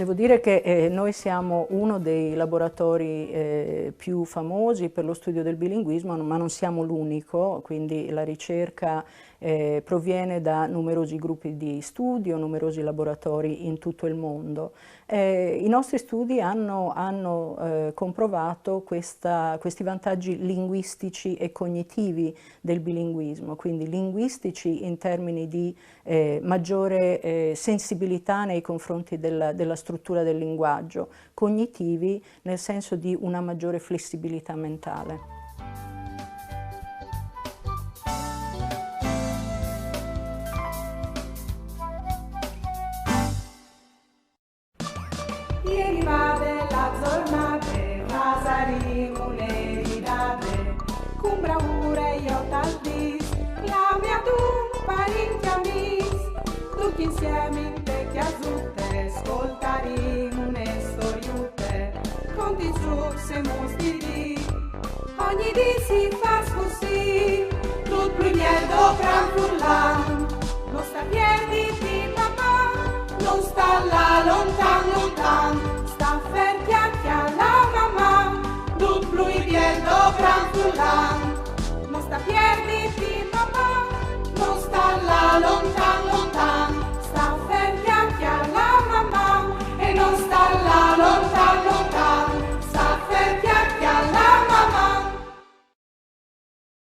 Devo dire che eh, noi siamo uno dei laboratori eh, più famosi per lo studio del bilinguismo, ma non siamo l'unico, quindi la ricerca eh, proviene da numerosi gruppi di studio, numerosi laboratori in tutto il mondo. Eh, I nostri studi hanno, hanno eh, comprovato questa, questi vantaggi linguistici e cognitivi del bilinguismo, quindi linguistici in termini di eh, maggiore eh, sensibilità nei confronti della, della struttura del linguaggio, cognitivi nel senso di una maggiore flessibilità mentale. Ieri va de la giornate, Vasari une ridate, cun bravure io tal dis, clami ad un parinti amis, tutti insieme in te chiasute, scoltarin une storiute, conti giù se mustiri, ogni dì si fa scusi, tut plui biel do gran furlan, non sta pierdi ti papà, non sta là lontan lontan, sta fer chiacchia la mamma, tut plui biel do gran furlan, non sta pierdi ti papà.